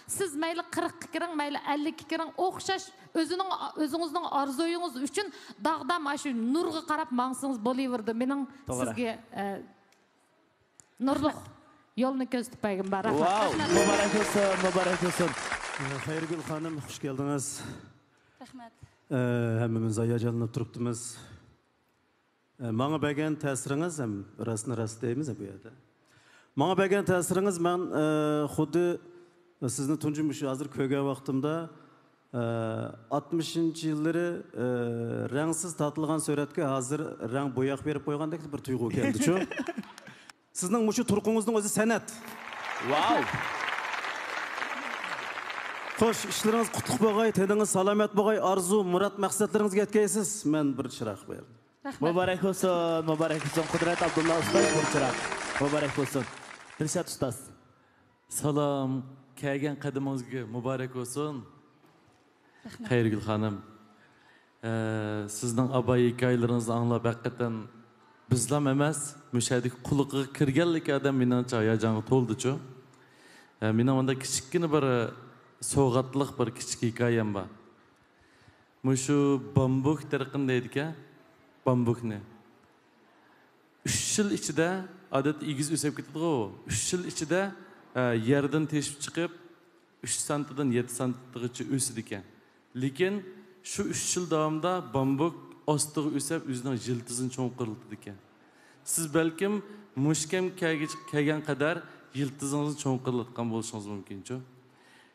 سىز مەيلى قىرىققا كىرىڭ، مەيلى ئەللىككە كىرىڭ، ئوخشاش ئۆزىنىڭ، ئۆزىڭىزنىڭ ئارزۇيىڭىز ئۈچۈن داغدا مانا شۇ نۇرغا قاراپ ماڭسىڭىز بولۇۋېرىدۇ. مېنىڭ سىزگە، ئە، نۇرلۇق يولنى كۆرسىتىپ بەرگىن بار. رەھمەت. ۋاۋ، مۇبارەك بولسۇن، مۇبارەك بولسۇن. خەيرىگۈل خانىم، خۇش كەلدىڭىز. رەھمەت. ھەممىمىز ھاياجانلىنىپ تۇرۇپتىمىز. ماڭا بەرگەن تەسىرىڭىز ھەم راستنى راست دەيمىز بۇ يەردە. ماڭا بەرگەن تەسىرىڭىز، مەن خۇددى سىزنى تۇنجى مۇشۇ ھازىر كۆرگەن ۋاقتىمدا، ئاتمىشىنچى يىللىرى رەڭسىز تارتىلغان سۈرەتكە ھازىر رەڭ بوياق بېرىپ قويغاندەك بىر تۇيغۇ كەلدىچۇ. سىزنىڭ مۇشۇ تۇرقىڭىزنىڭ ئۆزى سەنئەت. ۋاۋ. خوش، ئىشلىرىڭىز قۇتلۇق بولغاي، تېنىڭىز سالامەت بولغاي، ئارزۇ، مۇراد، مەقسەتلىرىڭىزگە يەتكەيسىز. مەن بىر چىراغ بەردىم. رەھمەت. مۇبارەك بولسۇن، مۇبارەك بولسۇن. قۇدرەت ئابدۇللا ئۇستاز، بىر چىراغ. مۇبارەك بولسۇن. دىلشات ئۇستاز. سالام، كەلگەن قەدىمىڭىزگە مۇبارەك بولسۇن. خەيرىگۈل خانىم، ئە، سىزنىڭ ئاباي ھېكايىلىرىڭىزنى ئاڭلاپ، ھەقىقەتەن بىزلام ئەمەس، مۇشۇ يەردىكى قۇلىقىغا كىرگەنلىكى ئادەم مېنىڭچە ھاياجانغا تولدىچۇ. ئە، مېنىڭ مۇنداق كىچىككىنە بىر سوۋغاتلىق بىر كىچىك ھېكايەم بار. مۇشۇ بامبۇك دەرىخىنى دەيدىكەن، بامبۇكنى. ئۈچ يىل ئىچىدە، ئادەتتە ئېگىز ئۆسۈپ كېتىدىغۇ، ئۈچ يىل ئىچىدە، ئە، يەردىن تېشىپ چىقىپ، ئۈچ سانتىدىن يەتتە سانتىغىچە ئۆسىدىكەن. لېكىن شۇ ئۈچ يىل داۋامىدا بامبۇك ئاستىغا ئۆسۈپ، ئۆزىنىڭ يىلتىزىنى چوڭقۇرلىتىدىكەن. سىز بەلكىم مۇشۇ كەمگە كەلگۈچە، كەلگەن قەدەر يىلتىزىڭىزنى چوڭقۇرلاتقان بولۇشىڭىز مۇمكىنچۇ؟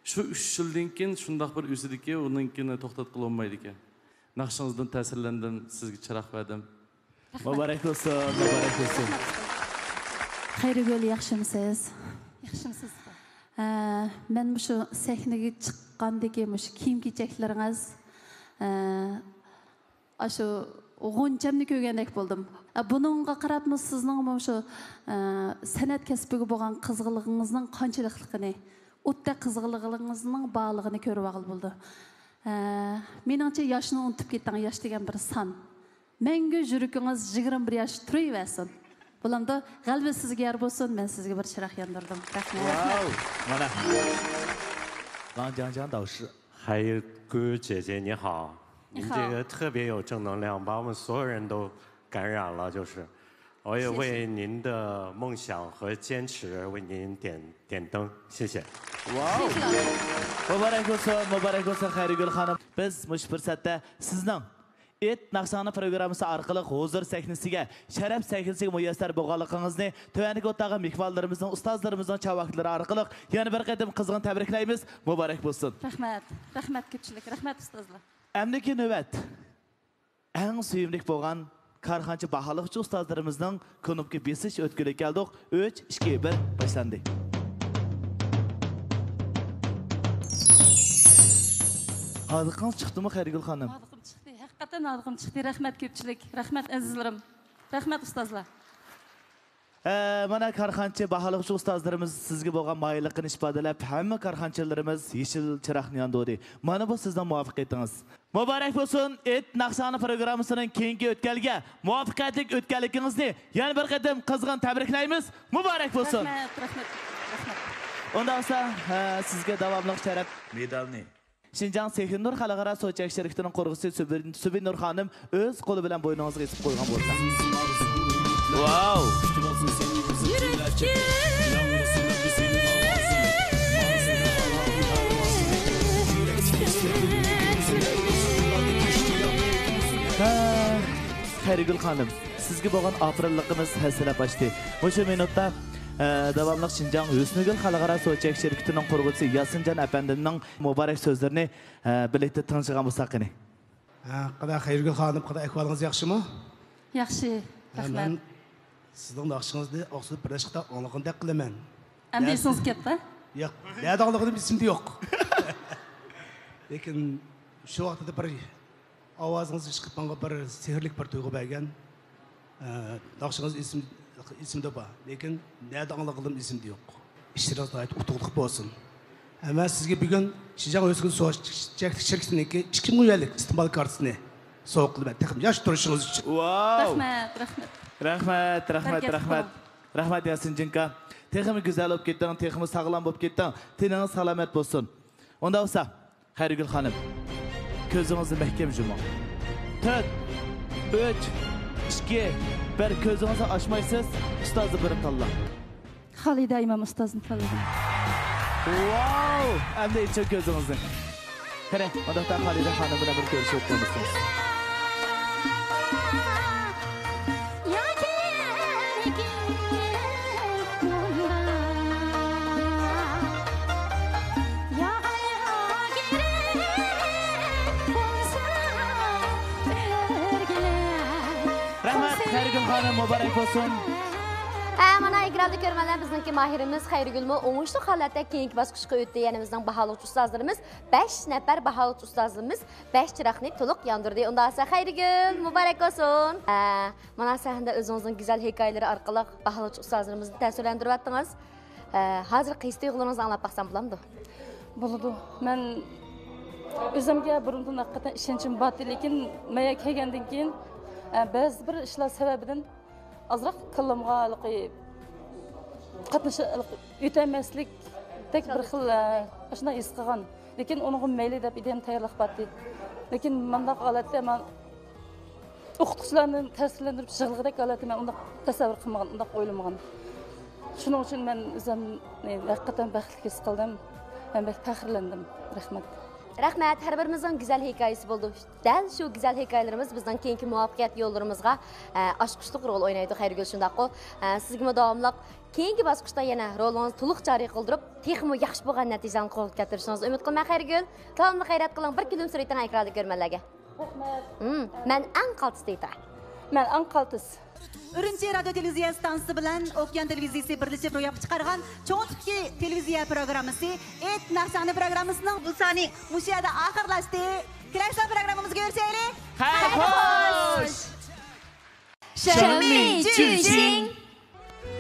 شۇ ئۈچ يىلدىن كېيىن شۇنداق بىر ئۆسىدىكى، ئۇنىڭ كېيىن توختاتقىلى بولمايدىكەن. ناخشىڭىزدىن تەسىرلەندىم، سىزگە چىراغ بەردىم. مۇبارەك بولسۇن، مۇبارەك بولسۇن. خەيرىگۈل، ياخشىمۇسىز؟ ياخشىمسىز؟ ئە، مەن مۇشۇ سەھنىگە چىققاندىكى مۇشۇ كىيىم-كېچەكلىرىڭىز، ئە، ئاشۇ غۇنچەمنى كۆرگەندەك بولدۇم. ئە، بۇنىڭغا قاراپمۇ سىزنىڭ مۇشۇ، ئە، سەنئەت كەسپىگە بولغان قىزغىنلىقىڭىزنىڭ قانچىلىكلىقىنى، ئوتتەك قىزغىنلىقىڭىزنىڭ بارلىقىنى كۆرۈۋالغىلى بولىدۇ. ئە، مېنىڭچە ياشنى ئۇنتۇپ كېتىڭ، ياش دېگەن بىر سان. مەڭگۈ يۈرىكىڭىز يىگىرمە بىر ياش تۇرۇۋەرسۇن. بولامدۇ؟ غەلىبە سىزگە يار بولسۇن، مەن سىزگە بىر چىراغ ياندۇردۇم. رەھمەت. ۋاۋ، مانا. لاڭ جاڭ جاڭ داۋۇشى. 海谷姐姐你好，您这个特别有正能量，把我们所有人都感染了，就是我也为您的梦想和坚持为您点点灯，谢谢。 ۋاۋ! مۇبارەك بولسۇن، مۇبارەك بولسۇن خەيرىگۈل خانىم. بىز مۇشۇ پۇرسەتتە سىزنىڭ ئېيت ناخشاڭنى پروگراممىسى ئارقىلىق ھۇزۇر سەھنىسىگە، شەرەپ سەھنىسىگە مۇيەسسەر بولغانلىقىڭىزنى تۆۋەندىكى ئوتتاغا مېھمانلىرىمىزنىڭ، ئۇستازلىرىمىزنىڭ چاۋاكلىرى ئارقىلىق يەنە بىر قېتىم قىزغىن تەبرىكلەيمىز. مۇبارەك بولسۇن. رەھمەت، رەھمەت كۆپچىلىك، رەھمەت ئۇستازلار. ئەمدىكى نۆۋەت ئەڭ سۆيۈملۈك بولغان كارخانىچى، باھالىغۇچى ئۇستازلىرىمىزنىڭ كۇنۇپكا بېسىش ئۆتكىلىگە كەلدۇق. ئۈچ، ئىككى، بىر، باشلاندى. ھاردۇقىڭىز چىقتىمۇ، خەيرىگۈل خانىم؟ ھاردۇقۇم چىقتى، ھەقىقەتەن ھاردۇقۇم چىقتى. رەھمەت كۆپچىلىك، رەھمەت ئەزىزلىرىم، رەھمەت ئۇستازلار. ئە، مانا كارخانىچى، باھالىغۇچى ئۇستازلىرىمىز سىزگە بولغان مايىللىقىنى ئىپادىلەپ، ھەممە كارخانىچىلىرىمىز يېشىل چىراغنى ياندۇردى. مانا بۇ سىزنىڭ مۇۋەپپەقىيىتىڭىز. مۇبارەك بولسۇن! ئېيت ناخشاڭنى پروگراممىسىنىڭ كېيىنكى ئۆتكەلگە مۇۋەپپەقىيەتلىك ئۆتكەنلىكىڭىزنى يەنە بىر قېتىم قىزغىن تەبرىكلەيمىز. مۇبارەك بولسۇن! رەھمەت، رەھمەت، رەھمەت. ئۇنداق بولسا، ھە، سىزگە داۋاملىق شەرەپ مېدالنى شىنجاڭ سېھىرنۇر خەلقئارا سۇ چېكىش شىركىتىنىڭ قۇرغۇچىسى سۈبى-، سۈبىنۇر خانىم ئۆز قولى بىلەن بوينىڭىزغا ئېسىپ قويغان بولسا. ۋاۋ! ھە، خەيرىگۈل خانىم، سىزگە بولغان ئاپىرىنلىقىمىز ھەسسىلەپ ئاشتى. مۇشۇ مىنۇتتا، ئە، داۋاملىق شىنجاڭ ھۆسنىگۈل خەلقئارا سۇ چېكىش شىركىتىنىڭ قۇرغۇچىسى ياسىنجان ئەپەندىمنىڭ مۇبارەك سۆزلىرىنى، ئە، بىرلىكتە تىڭشىغان بولساق قېنى. ھە، قانداق خەيرىگۈل خانىم، قانداق ئەھۋالىڭىز، ياخشىمۇ؟ ياخشى، ھە، رەھمەت. مەن سىزنىڭ ناخشىڭىزنى ئاخشىدا بىرلەشكە ئاڭلىغاندەك قىلىمەن. ئەمدى ئېسىڭىزگە كەپتۇ؟ ياق، نەدە ئاڭلىغىنىم ئېسىمدە يوق. لېكىن شۇ ۋاقىتتا بىر ئاۋازىڭىز چىقىپ ماڭا بىر سېھىرلىك بىر تۇيغۇ بەرگەن. ئە، ناخشىڭىز ئېسىم-، ئېسىمدە بار، لېكىن نەدە ئاڭلىغىنىم ئېسىمدە يوق. ئىشلىرىڭىز ناھايىتى ئۇتۇقلۇق بولسۇن. ھەم مەن سىزگە بۈگۈن شىنجاڭ ھۆسنىگۈل سۇ چەكلىك شىركىتىنىڭكى ئىككى مىڭ يۈەنلىك ئىستىقبال كارتىسىنى سوۋغا قىلىمەن، تېخىمۇ ياخشى تۇرۇشىڭىز ئۈچۈن. ۋاۋ! رەھمەت، رەھمەت. رەھمەت، رەھمەت، بەرىكەت رەھمەت. قىلىڭ. رەھمەت ياسىنجىنكا. تېخىمۇ گۈزەل بولۇپ كېتىڭ، تېخىمۇ ساغلام بولۇپ كېتىڭ. تېنىڭىز سالامەت بولسۇن. ئۇنداق بولسا، خەيرىگۈل خانىم، كۆزىڭىزنى مەھكەم يۇمۇڭ. تۆت، ئۈچ، ئىككى، بىر، كۆزىڭىزنى ئاچمايسىز، ئۇستازنى بىر تاللاڭ. خالىدە ئىمام ئۇستازنى تاللىدىم. ۋاۋ! ئەمدى ئېچىڭ كۆزىڭىزنى. قېنى، ئۇنداقتا خالىدە خانىم بىلەن بىر كۆرۈشۈپ ئۆتكەن بولسىڭىز. رەھمەت، خەيرىگۈل خانىم، مۇبارەك بولسۇن. ھە، مانا ئېكراندا كۆرۈرمەنلەر، بىزنىڭكى ماھىرىمىز خەيرىگۈلمۇ ئوڭۇشلۇق ھالەتتە كېيىنكى باسقۇچقا ئۆتتى. يەنە بىزنىڭ باھالىغۇچى ئۇستازلىرىمىز، بەش نەپەر باھالىغۇچى ئۇستازلىرىمىز بەش چىراغنى تولۇق ياندۇردى. ئۇنداق بولسا خەيرىگۈل، مۇبارەك بولسۇن. ھە، مانا سەھنىدە ئۆزىڭىزنىڭ گۈزەل ھېكايىلىرى ئارقىلىق باھالىغۇچى ئۇستازلىرىمىزنى تەسىرلەندۈرۈۋەتتىڭىز. ئە، ھازىرقى ھېس-تۇيغۇلىرىڭىزنى ئاڭلاپ باقسام بولامدۇ؟ بولىدۇ. مەن ئۆزۈمگە بۇرۇندىن ھەقىقەتەن ئىشەنچىم بارتى، لېكىن مەيە كەلگەندىن كېيىن، ئە، بەزى بىر ئىشلار سەۋەبىدىن ئازراق كاللامغا ھېلىقى قاتنىشى، ھېلىقى ئۆتەلمەسلىكتەك بىر خىل، ئە، ئاشۇنداق ھېس قىلغان. لېكىن ئۇنىڭغا مەيلى دەپ ئىدىيەم تەييارلىق بارتى. لېكىن مانداق ھالەتتە مەن ئوقۇتقۇچىلارنى تەسىرلەندۈرۈپ يىغلىغۇدەك ھالەتتە مەن ئۇنداق تەسەۋۋۇر قىلمىغان، ئۇنداق ئويلىمىغان. شۇنىڭ ئۈچۈن مەن ئۆزۈمنى ھەقىقەتەن بەختلىك ھېس قىلدىم ھەم بەك پەخىرلەندىم. رەھمەت. رەھمەت، ھەر بىرىمىزنىڭ گۈزەل ھېكايىسى بولىدۇ. دەل شۇ گۈزەل ھېكايىلىرىمىز بىزنىڭ كېيىنكى مۇۋەپپەقىيەت يوللىرىمىزغا، ئە، ئاچقۇچلۇق رول ئوينايدۇ، خەيرىگۈل، شۇنداققۇ؟ ئە، سىزگىمۇ داۋاملىق كېيىنكى باسقۇچتا يەنە رولىڭىزنى تولۇق جارى قىلدۇرۇپ، تېخىمۇ ياخشى بولغان نەتىجىلەرنى قولغا كەلتۈرۈشىڭىزنى ئۈمىد قىلىمەن، خەيرىگۈل. داۋاملىق غەيرەت قىلىڭ، بىر كۈلۈمسىرىتىڭ ئېكراندا كۆرۈرمەنلەرگە. رەھمەت. ھىم، مەن ئەڭ قالتىس دەيتۇ. مەن ئەڭ قالتىس. ئۈرۈمچى رادىيو تېلېۋىزىيە ئىستانسىسى بىلەن ئوكيان تېلېۋىزىيىسى بىرلىشىپ روياپقا چىقارغان چوڭ تىپتىكى تېلېۋىزىيە پروگراممىسى ئېيت ناخشاڭنى پروگراممىسىنىڭ بۇ سانى مۇشۇ يەردە ئاخىرلاشتى. كېلەر سان پروگراممىمىزغا كۆرۈشەيلى. خەير خوش. 生命巨星。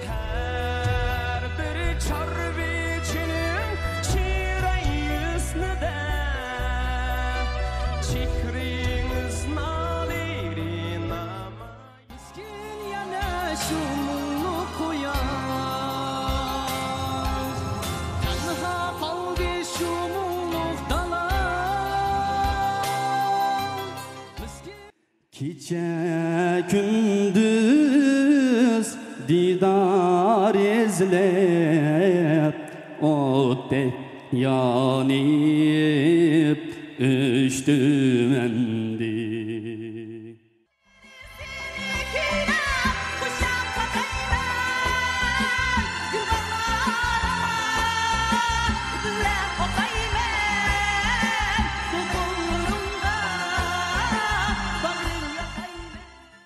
ھەر بىر چارۋىچىنىڭ چىراي ھۆسنىدە چېھرىڭىز نالىرى نامايان. مىسكىن يەنە شۇ مۇڭلۇق قۇياش، تەنھا قالدى شۇ مۇڭلۇق دالا. مىسكىن. كېچە كۈندۈز دىدار ئىزلەپ ئوتتەك يانىپ ئۆچتۈم ئەمدى.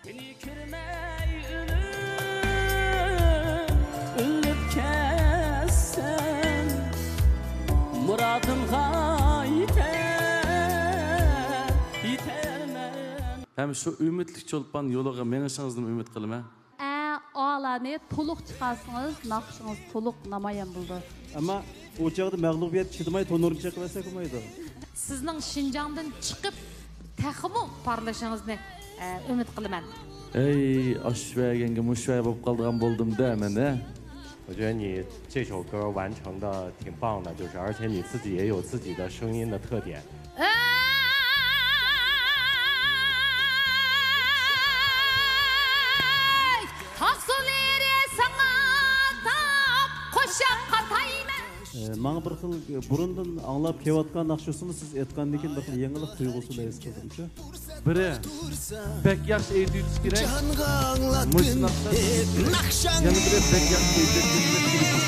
سېنى كۆرمەي ئۆلۈپ، ئۆلۈپ كەتسەم، مۇرادىمغا يېتەر، يېتەرمەن. ھەم شۇ ئۈمىدلىك چولپان يولىغا مېڭىشىڭىزنىمۇ ئۈمىد قىلىمەن. ئە، ئالانى تولۇق چىقارسىڭىز، ناخشىڭىز تولۇق نامايان بولىدۇ. ئەمما ئۇ چاغدا مەغلۇبىيەت چىدىماي تونۇرنى چېقىۋەتسەك بولمايدۇ. سىزنىڭ شىنجاڭدىن چىقىپ، تېخىمۇ پارلىشىڭىزنى، ئە، ئۈمىد قىلىمەن. ئەي، ئاشۇ بەرگەنگە مۇشۇ بەر بولۇپ قالىدىغان بولدۇم-دە مەن، ھە؟ 我觉得你这首歌完成的挺棒的，就是而且你自己也有自己的声音的特点。 ئەي، تاغ سۇلىرى ساڭا تاپ قوشاق قاتايمەن. ئە، ماڭا بىر خىل، ئە، بۇرۇندىن ئاڭلاپ كېلىۋاتقان ناخشىسىنى سىز ئېيتقاندىن كېيىن بىر خىل يېڭىلىق تۇيغۇسىنى ھېس قىلدىمچۇ؟ بىرى، بەك ياخشى ئېيتىۋېتىش كېرەك. مۇشۇ ناخشا يەنە بىرى، بەك ياخشى ئېيتىۋېتىش كېرەك.